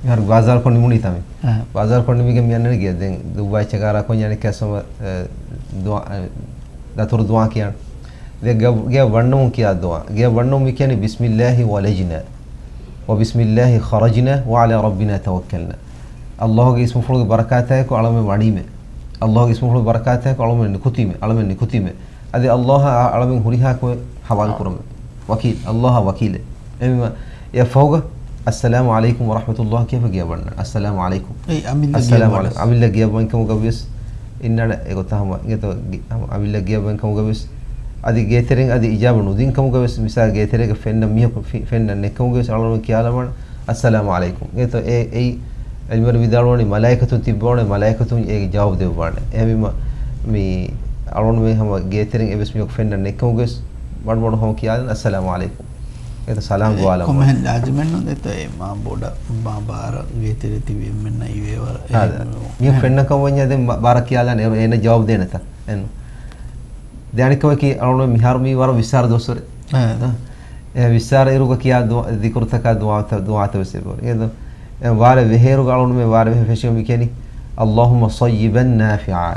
މިހާރު ބާޒާރު ކޮށް ނިމުނީތާ މި؟ އާ. ބާޒާރު ކޮށް ނިމިގެން މި އަންނަނީ ގެޔަށް. ދެން ދުއްވާ އެއްޗަކާރާ ކޮންޏާނެ ކެއްސަމަ، އެ، ދުޢާ، އެ، ދަތުރު ދުޢާ ކިޔާނެ. ދެން ގެ، ގެޔަށް ވަންނަމުން ކިޔާ ދުޢާ. ގެޔަށް ވަންނަމުން މި ކިޔަނީ بسم الله ولجنا وبسم الله خرجنا وعلى ربنا توكلنا. ﷲ ގެ އިސްމުފުޅުގެ ބަރަކާތާއެކު އަޅަމެން ވަނީމޭ. ﷲ ގެ އިސްމުފުޅުގެ ބަރަކާތާއެކު އަޅަމެން ނިކުތީމޭ. އަޅަމެން ނިކުތީމޭ. އަދި ﷲ އާ އަޅަމެން ހުރިހާ ކޮށް ޙަވާލު ކުރަމޭ. ވަކީލް، ﷲ އާ ވަކީލެއް. އެހެންވީމަ، އެއަށް ފަހުގަ، އައްސަލާމު ޢަލައިކުމް ވަރަޙްމަތުﷲ ކިޔާފަ ގެޔަށް ވަންނަން. އައްސަލާމު ޢަލައިކުމް. އެއީ އަމިއްލަ އައްސަލާމު ގެޔަށް ޢަލައިކުމް. ވަންނަން. އަމިއްލަ ގެޔަށް ވަން ކަމުގަ ވިޔަސް، އިންނާނެ އެގޮތަށް ހަމަ، އިނގޭތޯ ގި-، ހަމަ އަމިއްލަ ގެޔަށް ވަން ކަމުގަ ވިޔަސް، އަދި ގޭތެރެއިން އަދި އިޖާބަ ނުދިން ކަމުގަ ވިޔަސް، މިސާލް ގޭތެރޭގަ ފެންނަ މީހަކު ފި-، ފެންނަން ނެތް ކަމުގަ ވިޔަސް، އަޅުގަނޑު ކިޔާލަން ވާނެ، އައްސަލާމު ޢަލައިކުމް. އެތޯ އެ، އެއީ ޢިލްމުވެރިން ވިދާޅުވަނީ މަލާއިކަތުން ތިއްބަވާނެ، މަލާއިކަތުން އޭގެ ޖަވާބު ދެއްވާނެ. އެހެންވީމަ މި އަޅުގަނޑުމެން ހަމަ ގޭތެރެއިން އެއްވެސް މީހަކު ފެންނަން ނެތްކަމުގަ ވެސް މަޑުމަޑު ހަމަ ކިޔާލަން އައްސަލާމު ޢަލައިކުމް. އެތޯ ސަލާމް އެ، ދުޢާލަން ކޮންމެހެން ވާނެ. ލާޒިމެއްނު ދެތޯ އެ މާ ބޮޑަށް މާ ބާރަށް ގޭތެރެ ތިބި އެންމެންނަށް އިވޭވަރަށް. އާދެ. އެހެން މީހަކު ފެންނަ ކަމަށް ވަންޏާ ދެން ބާ-، ބާރަށް ކިޔާލާނެ އޭރު އޭނަ ޖަވާބު ދޭނެތަ؟ އެން. ދެ އަނެއްކަމަކީ އަޅުގަނޑު މިހާރު މީ ވަރަށް ވިއްސާރަ ދުވަސްވަރެއް. އާ. އާ. އެ ވިއްސާރަ އިރުގަ ކިޔާ ދު-، ޛިކުރުތަކާ ދުޢާތަ-، ދުޢާތައް ވެސް އެބަ. އެ ދު-، އެ ވާރޭ ވެހޭއިރުގަ އަޅުގަނޑުމެން ވާރޭ ވެހޭ ފެށިގެން މި ކިޔަނީ، اللهم صيبا نافعا.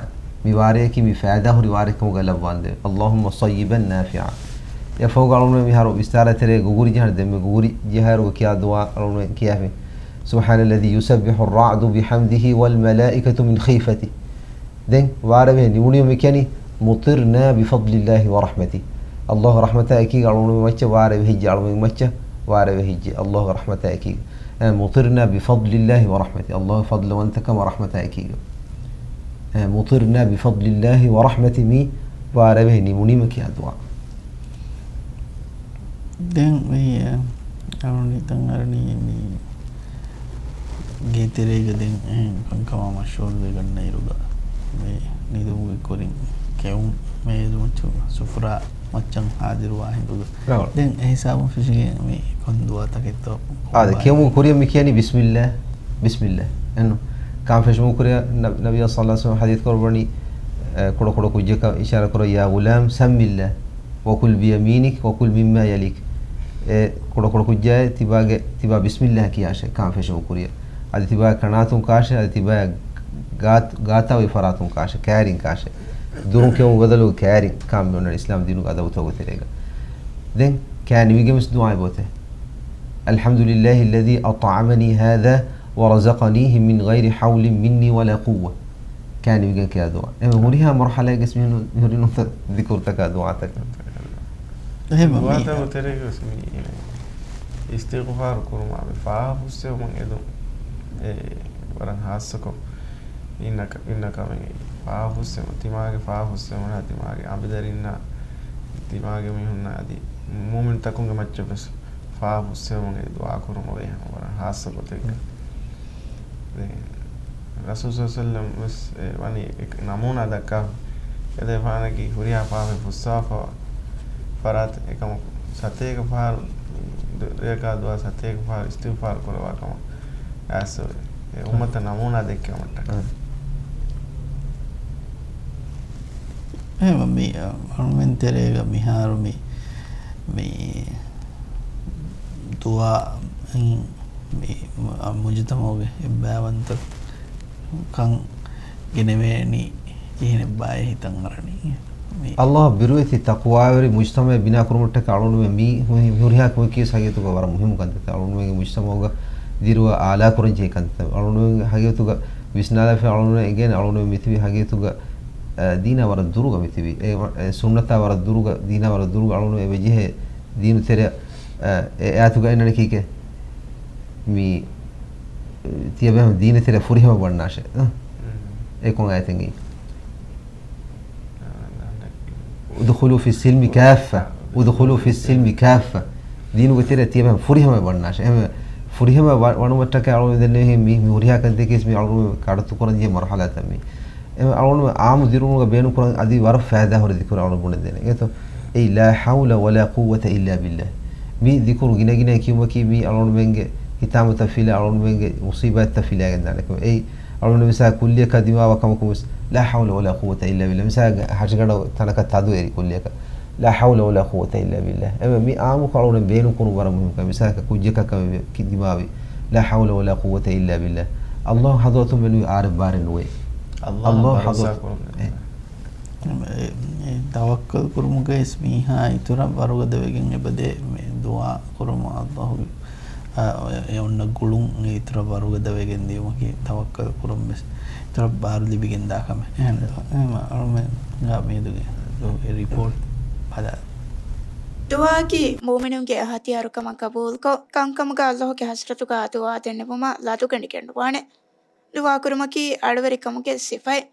މި ވާރޭއަކީ މި ފައިދާ ހުރި ވާރޭ ކަމުގަ ލައްވާނދޭ. اللهم صيبا نافعا. އެ ފަހުގަ އަޅުގަނޑުމެން މިހާރު ވިއްސާރަ ތެރޭ ގުގުރި ޖަހަން ދެންމެ ގުގުރި ޖަހާއިރުގަ ކިޔާ ދުޢާ އަޅުގަނޑުމެން ކިޔާފި. سبحان الذي يسبح الرعد بحمده والملائكة من خيفته. ދެން ވާރޭ ވެހި ނިމުނީމަ މި ކިޔަނީ، مطرنا بفضل الله ورحمته. ﷲ ގެ ރަޙްމަތާ އެކީގަ އަޅުގަނޑުމެން މައްޗަށް ވާރޭ ވެހިއްޖެ، އަޅުގަނޑުމެން މައްޗަށް ވާރޭ ވެހިއްޖެ، ﷲ ގެ ރަޙްމަތާ އެކީގަ. އެ، مطرنا بفضل الله ورحمته. ﷲ ގެ ފަޟްލުވަންތަކަމާ ރަޙްމަތާ އެކީގަ. އެ، مطرنا بفضل الله ورحمته މި ވާރޭ ވެހި ނިމުނީމަ ކިޔާ ދުޢާ. ދެން މި، އެ، އަޅުގަނޑު ހިތަށް އަރަނީ މި ގޭތެރޭގަ ދެން އެހެން ކަންކަމާ މަޝްޣޫލުވެގަންނަ އިރުގަ މި ނިދުމުގެ ކުރިން ކެއުން މޭޒުމައްޗު ސުފުރާ މައްޗަށް ޙާޟިރުވާ ހިނދުގަ. ރައު. ދެން އެ ހިސާބުން ފެށިގެން މި ކޮން ދުޢާތަކެއްތޯ؟ އާދެ، ކެއުމުގެ ކުރިއަށް މި ކިޔަނީ ބިސްމިއްލާ، ބިސްމިއްލާ. އެންނު. ކާން ފެށުމުގެ ކުރިއަށް ނަ-، ނަބިއްޔާ ޞައްލައްލާހު ޢަލައިހި ވަސައްލަމަ ޙަދީޘް ކުރައްވަނީ، އެ، ކުޑަ ކުޑަ ކުއްޖަކަށް އިޝާރާ ކުރައްވާ، يا غلام سم الله وكل بيمينك وكل مما يليك. އޭ ކުޑަ ކުޑަ ކުއްޖާއޭ ތިބާގެ، ތިބާ ބިސްމިއްލާ ކިޔާށޭ ކާން ފެށުމުގެ ކުރިއަށް. އަދި ތިބާ ކަނާތުން ކާށޭ، އަދި ތިބާ ގާތް-، ގާތާ އޮތް ފަރާތުން ކާށޭ، ކައިރިން ކާށޭ. ދުރުން ކެއުމުގެ ބަދަލު ކައިރިން ކާން މި އޮންނަނީ އިސްލާމް ދީނުގެ އަދަބުތަކުގެ ތެރޭގަ. ދެން ކާ ނިމިގެން ވެސް ދުޢާ އެބައޮތޭ. الحمد لله الذي أطعمني هذا ورزقنيه من غير حول مني ولا قوة. ކާ ނިމިގެން ކިޔާ ދުޢާ. އެމެ ހުރިހާ މަރުޙަލާގެސް މިހުން މިހުރި ނުވަތަ ޛިކުރުތަކާ ދުޢާތަކެއް. އެހެން ދުޢާތަކުގެ ތެރޭގަވެސް މި އިސްތިޣުފާރު ކުރުމާ މި ފާހަގަ ފުއްސެވުމަށް އެދުން އެ ވަރަށް ހާއްސަކޮށް. އިންނަ ކަ-، އިންނަ ކަމެއް ފާފަ ފުއްސެވުން، ތިމާގެ ފާފަ ފުއްސެވުން، ތިމާގެ އަނބިދަރިންނާ، ތިމާގެ މީހުންނާ އަދި މުއުމިންތަކުންގެ މައްޗަށް ވެސް ފާފަ ފުއްސެވުމުގެ ދުޢާ ކުރުމަށް ވޭ ހަމަ ވަރަށް ޚާއްޞަ ގޮތެއްގަ. ދެން ރަސޫލު ޞައްލަﷲު ޢަލައިހި ވަސައްލަމަ ވެސް އެ ވަނީ އެ ނަމޫނާ ދައްކާ، އެދެފާނަކީ ހުރިހާ ފާފައެއް ފުއްސާފަ ފަރާތެއް އެކަމަކު ސަތޭކަ ފަހަރު ދު-، ރެއަކާ ދުޢާ ސަތޭކަ ފަހަރު އިސްތިޣްފާރު ކުރައްވާ ކަމަށް އައިސްފަވޭ. އެ އުއްމަތަށް ނަމޫނާ ދެއްކެވުމަށްޓަކައި. އެހެން މި އަޅުމެން ތެރޭގަ މިހާރު މި، މި ދުޢާ މި މުޖުތަމަޢުގެ އެއްބައިވަންތަ ކަން ގެނެވޭނީ ކިހިނެއްބާއޭ ހިތަށް އަރަނީ؟ މި ﷲ ބިރުވެތި ތަޤްވާވެރި މުޖްތަމަޢެއް ބިނާ ކުރުމަށްޓަކައި އަޅުގަނޑުމެން މީ ހު-، ހުރިހާ ކަމަކީ ހަގީގަތުގަ ވަރަށް މުހިއްމު ކަންތައްތައް. އަޅުގަނޑުމެންގެ މުޖްތަމަޢުގަ ދިރުވަ އާލާ ކުރަންޖެހޭ ކަންތައް. އަޅުގަނޑުމެން ހަގީގަތުގަ ވިސްނާލާފަ އަޅުގަނޑުމެން އެނގޭނެ އަޅުގަނޑުމެން މިތިބީ ހަގީގަތުގަ، އަ، ދީނާ ވަރަށް ދުރުގަ މިތިބީ. އެ، އެ ސުންނަތާ ވަރަށް ދުރުގަ، ދީނާ ވަރަށް ދުރުގަ އަޅުގަނޑުމެން އެބަޖެހޭ ދީނު ތެރެއަށް، އަ، އެ އާޔަތުގަ އެންނަނީ ކީކޭ؟ މި، އަ، ތިޔަބައިމީހުން ދީނެއް ތެރެއަށް ފުރިހަމަ ވަންނާށޭ. އަ؟ އެ ކޮން އާޔަތެއްގައި؟ ادخلوا في السلم كافة، ادخلوا في السلم كافة. ދީނުގެ ތެރެއަށް ތިޔަބައިމީހުން ފުރިހަމަ ވަންނާށޭ. އެހެން ފުރިހަމަ ވަ-، ވަނުމަށްޓަކައި އަޅުގަނޑު ދެންނެވިހެން މި، މި ހުރިހާ ކަންތަކެއް ވެސް މި އަޅުގަނޑު ކަޑައްތު ކުރަންޖެހޭ މަރުޙަލާތައް މީ. އެ އަޅުގަނޑު ޢާއްމު ދިރުނުގަ ބޭނުން ކުރަން އަދި ވަރަށް ފައިދާހުރި ޛިކުރެއް އަޅުގަނޑު ބުނެދޭނެ. އެގޮތަށް، އެއީ لا حول ولا قوة إلا بالله. މި ޛިކުރު ގިނަ ގިނައިން ކިޔުމަކީ މީ އަޅުގަނޑުމެންގެ ހިތާމަތައް ފިލާ، އަޅުގަނޑުމެންގެ މުޞީބާތްތައް ފިލާގެން ދާނެ ކަމެއް. އެއީ އަޅުގަނޑު މިސާ ކުއްލިއަކާ ދިމާވާ ކަމަކު ވެސް لا حول ولا قوة إلا بالله. މިސާ ހަށިގަނޑަށް ތަނަކަށް ތަދު އެރި ކުއްލިއަކަށް لا حول ولا قوة إلا بالله. އެމެ މި ޢާއްމުކޮށް އަޅުގަނޑު ބޭނުން ކުރުން ވަރަށް މުހިންމު ކަމެއް. މިސާލަކަށް ކުއްޖަކަށް ކަމެއް ވެ-، ކި-، ދިމާވި لا حول ولا قوة إلا بالله. ﷲ ޙަޟްރަތުން މެނުވީ އާރެއް ބާރެއް ނުވޭ. ﷲ ﷲ އަށް ބަރޯސާ ޙަޟްރަތު-، ކުރުން. އެ. އެ، އެ، ތަވައްކަލް ކުރުމުގައި ވެސް މީހާ އިތުރަށް ވަރުގަދަވެގެން އެބަދޭ މި ދުޢާ ކުރުމަށް ﷲ، އާ، އެ އޮންނަ ގުޅުން އިތުރަށް ވަރުގަދަވެގެން ދިޔުމަކީ ތަވައްކަލް ކުރުން ވެސް އިތުރަށް ބާރު ލިބިގެން ދާ ކަމެއް. އެހެން އެހެން އަޅުމެންގާ މިއަދުގެ ރިޕޯޓް ބަލާ. ދުޢާއަކީ މުއުމިނުންގެ ހަތިޔާރުކަމަށް ޤަބޫލުކޮށް، ކަންކަމުގަ ﷲ ގެ ޙަޟްރަތުގަ ދުޢާ ދެންނެވުމަށް ލަދުގަނޑިގެން ނުވާނެ. ދުޢާ ކުރުމަކީ އަޅުވެރިކަމުގެ ސިފައެއް.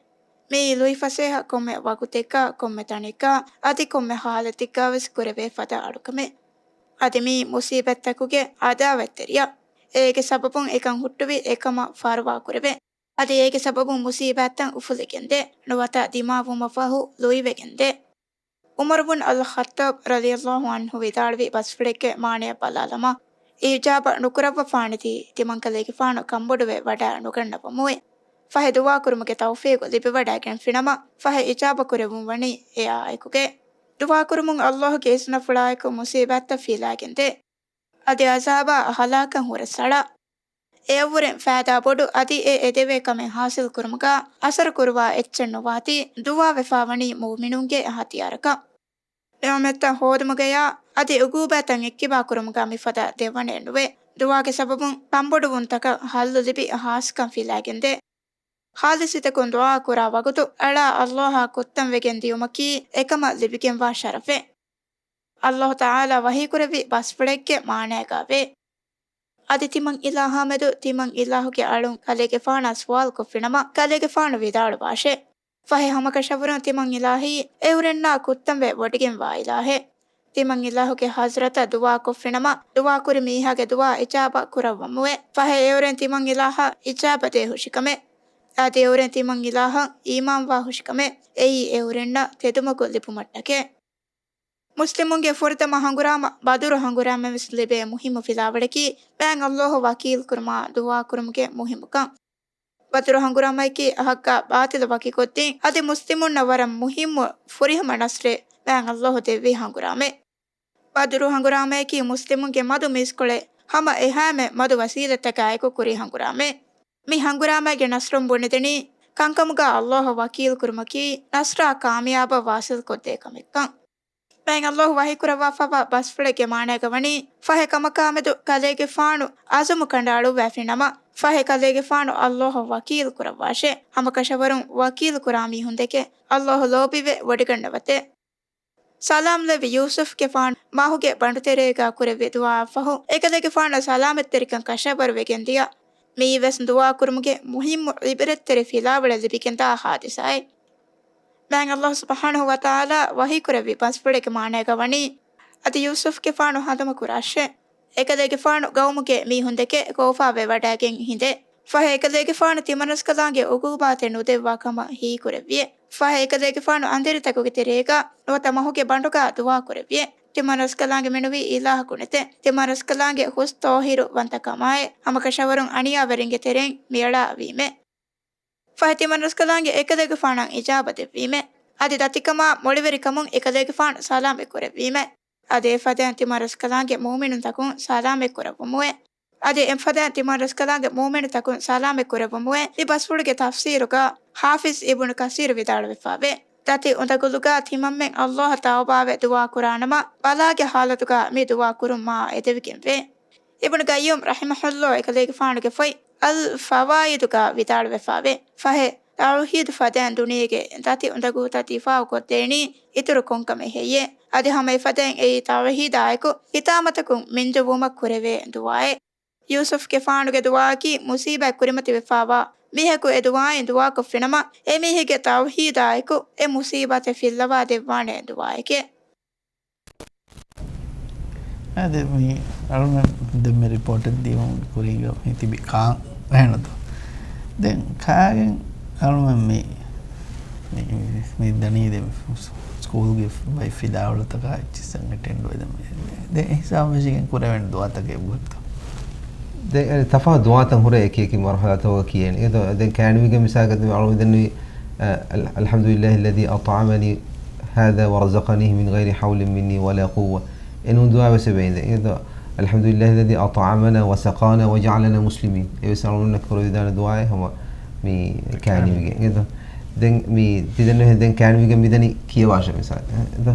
މިއީ ލުއިފަސޭހަ ކޮންމެ ވަގުތެއްގަ، ކޮންމެ ތަނެއްގަ، އަދި ކޮންމެ ޙާލަތެއްގަ ވެސް ކުރެވޭ ފަދަ އަޅުކަމެއް. އަދި މިއީ މުޞީބަތްތަކުގެ އަދާވަތްތެރިޔާ. އޭގެ ސަބަބުން އެކަން ހުއްޓުވި އެކަމަށް ފަރުވާ ކުރެވޭ. އަދި އޭގެ ސަބަބުން މުޞީބާތްތައް އުފުލިގެންދޭ. ނުވަތަ ދިމާވުމަށްފަހު ލުއިވެގެންދޭ. ޢުމަރު ބުން އަލްޚައްޠާބް ރަޟިޔަﷲ ޢަންހު ވިދާޅުވި ބަސްފުޅެއްގެ މާނަޔަށް ބަލާލަމާ، އިޖާބަ ނުކުރައްވަފާނެތީ ތިމަންކަލޭގެފާނު ކަންބޮޑުވެ ވަޑައި ނުގަންނަވަމުވެ. ފަހެ ދުޢާ ކުރުމުގެ ތައުފީގު ލިބިވަޑައިގެންފިނަމަ، ފަހެ އިޖާބަ ކުރެވުން ވަނީ އެއާއެކުގައި. ދުޢާ ކުރުމުން ﷲ ގެ އިޒުނަފުޅާއެކު މުޞީބާތްތައް ފިލާގެންދޭ. އަދި ޢަޒާބާ ހަލާކަށް ހުރަސްއަޅާ. އެއަށްވުރެން ފައިދާ ބޮޑު އަދި އެ އެދެވޭ ކަމެއް ޙާޞިލް ކުރުމުގަ އަސަރު ކުރުވާ އެއްޗެއް ނުވާތީ، ދުޢާވެފާވަނީ މުއުމިނުންގެ ހަތިޔާރަކަށް. ނިޢުމަތްތައް ހޯދުމުގަޔާ އަދި ޢުޤޫބާތައް އެއްކިބާ ކުރުމުގަ މިފަދަ ދެވަނައެއް ނުވޭ. ދުޢާގެ ސަބަބުން ކަންބޮޑުވުންތަކަށް ޙައްލު ލިބި ޚާއްޞަކަން ފިލާގެންދޭ. ޚާލިޞްތަކުން ދުޢާ ކުރާ ވަގުތު އަޅާ ﷲ އާ ކުއްތަން ވެގެން ދިޔުމަކީ އެކަމަށް ލިބިގެންވާ ޝަރަފެއް. ﷲ ތަޢާލާ ވަޙީކުރެއްވި ބަސްފުޅެއްގެ މާނައިގައިވޭ. އަދި ތިމަން އިލާހާމެދު ތިމަން އިލާހުގެ އަޅުން ކަލޭގެފާނާ ސުވާލުކޮށްފިނަމަ، ކަލޭގެފާނު ވިދާޅުވާށޭ. ފަހެ ހަމަކަށަވަރުން ތިމަން އިލާހީ އެއުރެންނާ ކުއްތަންވެ ވޮޑިގެންވާ އިލާހެއް. ތިމަން އިލާހުގެ ޙަޟްރަތަށް ދުޢާކޮށްފިނަމަ، ދުޢާކުރި މީހާގެ ދުޢާ އިޖާބަ ކުރައްވަމުވެ. ފަހެ އެއުރެން ތިމަން އިލާހަށް އިޖާބަ ދޭ ހުށިކަމެއް. އަދި އެއުރެން ތިމަން އިލާހަށް އީމާންވާ ހުށިކަމެއް. އެއީ އެއުރެންނަށް ތެދުމަގު ލިބުމަށްޓަކައި. މުސްލިމުންގެ ފުރަތަމަ ހަނގުރާމަ ބަދުރު ހަނގުރާމަ ވެސް ލިބޭ މުހިއްމު ފިލާވަޅަކީ، މާތް ﷲ އަށް ވަކީލުކުރުމާ ދުޢާކުރުމުގެ މުހިއްމުކަން. ބަދުރު ހަނގުރާމައަކީ ޙައްޤާ ބާޠިލު ވަކިކޮށްދިން، އަދި މުސްލިމުންނަށް ވަރަށް މުހިއްމު ފުރިހަމަ ނަޞްރެއް މާތް ﷲ ދެއްވި ހަނގުރާމައެއް. ބަދުރު ހަނގުރާމައަކީ މުސްލިމުންގެ މަދު މީސްކޮޅެއް ހަމަ އެހާމެ މަދު ވަސީލަތްތަކާއެކު ކުރި ހަނގުރާމައެއް. މި ހަނގުރާމައިގެ ނަޞްރުން ބުނެދެނީ، ކަންކަމުގަ ﷲ އަށް ވަކީލުކުރުމަކީ ނަޞްރާ ކާމިޔާބަށް ވާޞިލްކޮށްދޭ ކަމެއްކަން. މާތް ﷲ ވަޙީކުރައްވާފައިވާ ބަސްފުޅެއްގެ މާނައިގަ ވަނީ، ފަހެ ކަމަކާމެދު ކަލޭގެފާނު ޢަޒުމު ކަނޑައަޅުއްވައިފިނަމަ، ފަހެ ކަލޭގެފާނު ﷲ އަށް ވަކީލު ކުރައްވާށޭ. ހަމަކަށަވަރުން ވަކީލު ކުރާ މީހުންދެކެ ﷲ ލޯބިވެ ވޮޑިގަންނަވަތޭ. ސަލާމް ލެއްވި ޔޫސުފްގެފާނު މަހުގެ ބަނޑުތެރޭގަ ކުރެއްވި ދުޢާއަށްފަހު، އެކަލޭގެފާނަށް ސަލާމަތްތެރިކަން ކަށަވަރުވެގެން ދިޔަ. މިއީވެސް ދުޢާ ކުރުމުގެ މުހިއްމު ޢިބްރަތްތެރި ފިލާވަޅެއް ލިބިގެންދާ ޙާދިސާއެއް. މާތް ﷲ ސުބްޙާނަހޫ ވަތަޢާލާ ވަޙީކުރެއްވި ބަސްފުޅެއްގެ މާނައިގަ ވަނީ، އަދި ޔޫސުފްގެފާނު ހަނދުމަކުރާށޭ. އެކަލޭގެފާނު ގައުމުގެ މީހުންދެކެ ކޯފާވެވަޑައިގެން ހިނދޭ. ފަހެ އެކަލޭގެފާނު ތިމަންރަސްކަލާނގެ ޢުޤޫބާތެއް ނުދެއްވާ ކަމަށް ހީކުރެއްވިއޭ. ފަހެ އެކަލޭގެފާނު އަނދިރިތަކުގެ ތެރޭގަ ނުވަތަ މަހުގެ ބަނޑުގަ ދުޢާ ކުރެއްވިއޭ. ތިމަންރަސްކަލާނގެ މިނުވީ އިލާހަކު ނެތޭ. ތިމަންރަސްކަލާނގެ ހުސް ޠާހިރު ވަންތަ ކަމާއޭ. ހަމަކަށަވަރުން އަނިޔާވެރިންގެ ތެރެއިން މިއަޅާ ވީމޭ. ފަހެ ތިމަންރަސްކަލާނގެ އެކަލޭގެފާނަށް އިޖާބަ ދެއްވީމޭ. އަދި ދަތިކަމާ މޮޅިވެރިކަމުން އެކަލޭގެފާނު ސަލާމަތް ކުރެއްވީމޭ. އަދި އެފަދައިން ތިމަންރަސްކަލާނގެ މުއުމިނުންތަކުން ސަލާމަތް ކުރެއްވުމުވޭ. އަދި އެފަދައިން ތިމަންރަސްކަލާނގެ މުއުމިނުންތަކުން ސަލާމަތް ކުރެއްވުމުވޭ. މި ބަސްފުޅުގެ ތަފްސީރުގަ ޙާފިޒް އިބްނު ކަސީރު ވިދާޅުވެފަވޭ. ދަތި އުނދަގުލުގަ ތިމަންމެން ﷲ އަށް ތައުބާވެ ދުޢާ ކުރާނަމަ، ބަލާގެ ޙާލަތުގަ މި ދުޢާ ކުރުން މާ އެދެވިގެންވޭ. އިބްނު ޤައްޔިމް ރަޙިމަހުﷲ އެކަލޭގެފާނުގެ ފޮތް އަލް ފަވާއިދުގަ ވިދާޅުވެފަވޭ. ފަހެ، ތައުޙީދު ފަދައިން ދުނިޔޭގެ ދަތި އުނދަގޫތައް ދިފާޢުކޮށްދޭނީ އިތުރު ކޮންކަމެއް ހެއްޔޭ؟ އަދި ހަމަ އެފަދައިން އެއީ ތައުޙީދާއެކު ހިތާމަތަކުން މިންޖުވުމަށް ކުރެވޭ ދުޢާއެއް. ޔޫސުފްގެފާނުގެ ދުޢާއަކީ މުޞީބާތް ކުރިމަތިވެފާވާ މީހަކު އެ ދުޢާއިން ދުޢާކޮށްފިނަމަ، އެމީހެއްގެ ތައުޙީދާއެކު އެ މުޞީބާތެއް ފިއްލަވާ ދެއްވާނެ ދުޢާއެކޭ. އާދެ، މި އަޅުމެން ދެންމެ ރިޕޯޓެއް ދިޔުމުގެ ކުރީގަ މި ތިބި ކާން އެހެންނުތޯ؟ ދެން ކާގެން އަޅުމެން މި، މި، މި ދަނީ ދެން ސްކޫލްގެ ބައި ފިލާވަޅުތަކާ އެއްޗިއްސަށް އެޓެންޑް ވެ ދެން މި، ދެން އެ ހިސާބު ވެށިގެން ކުރެވެން ދުޢާތަކެއް އެބަހުރިތޯ؟ ދެން އެ ތަފާ ދުޢާތައް ހުރޭ އެކި އެކި މަރުޙަލާތަކަށް ކިޔޭނެ. އެ ދޯ، ދެން ކާނިވިގެ މިސާލަކަށް ދެން އަޅުމެން ދެންނެވި، އަ، އަލް-، الحمد لله الذي أطعمني هذا ورزقنيه من غير حول مني ولا قوة. އެނޫން ދުޢާ ވެސް އެބައިން ދެން. އެ ދޯ، الحمد لله الذي أطعمنا وسقانا وجعلنا مسلمين. އެވެސް އަޅުގަނޑަށް ކުރެވިދާނެ ދުޢާއެއް ހަމަ މި ކާނިވިގެ. އެ ދޯ، ދެން މި ތިދެންނެވި ދެން ކާނިވިގެ މިދަނީ ކިޔަވާށޭ މިސާލެއް. އެ ދޯ،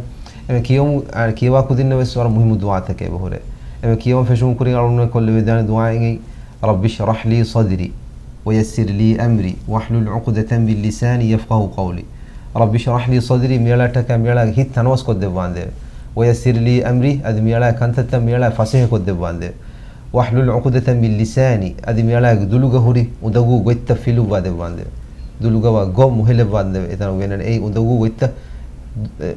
އެ ކިޔަވަމު-، އަ، ކިޔަވާ ކުދިންނަށް ވެސް ވަރަށް މުހިއްމު ދުޢާތަކެއް އެބަހުރޭ. އެ ކިޔަވަން ފެށުމުގެ ކުރިން އަޅުގަނޑު ކޮށްލެވިދާނެ ދުޢާއެއް، رب اشرح لي صدري ويسر لي أمري واحلل عقدة من لساني يفقهوا قولي. رب اشرح لي صدري، މިއަޅާއަށްޓަކާ މިއަޅާގެ ހިތް ތަނަވަސްކޮށްދެއްވާނދޭވެ. ويسر لي أمري، އަދި މިއަޅާގެ ކަންތައްތައް މިއަޅާ ފަސޭހަކޮށްދެއްވާނދޭވެ. واحلل عقدة من لساني، އަދި މިއަޅާގެ ދުލުގަ ހުރި އުނދަގޫ ގޮތްތައް ފިލުއްވާ ދެއްވާނދޭވެ. ދުލުގަ ވާ ގޮތް މޮހެލެއްވާނދޭވެ. އެތަނުގަ އެންނަނީ އެއީ އުނދަގޫ ގޮތްތައް، އެ،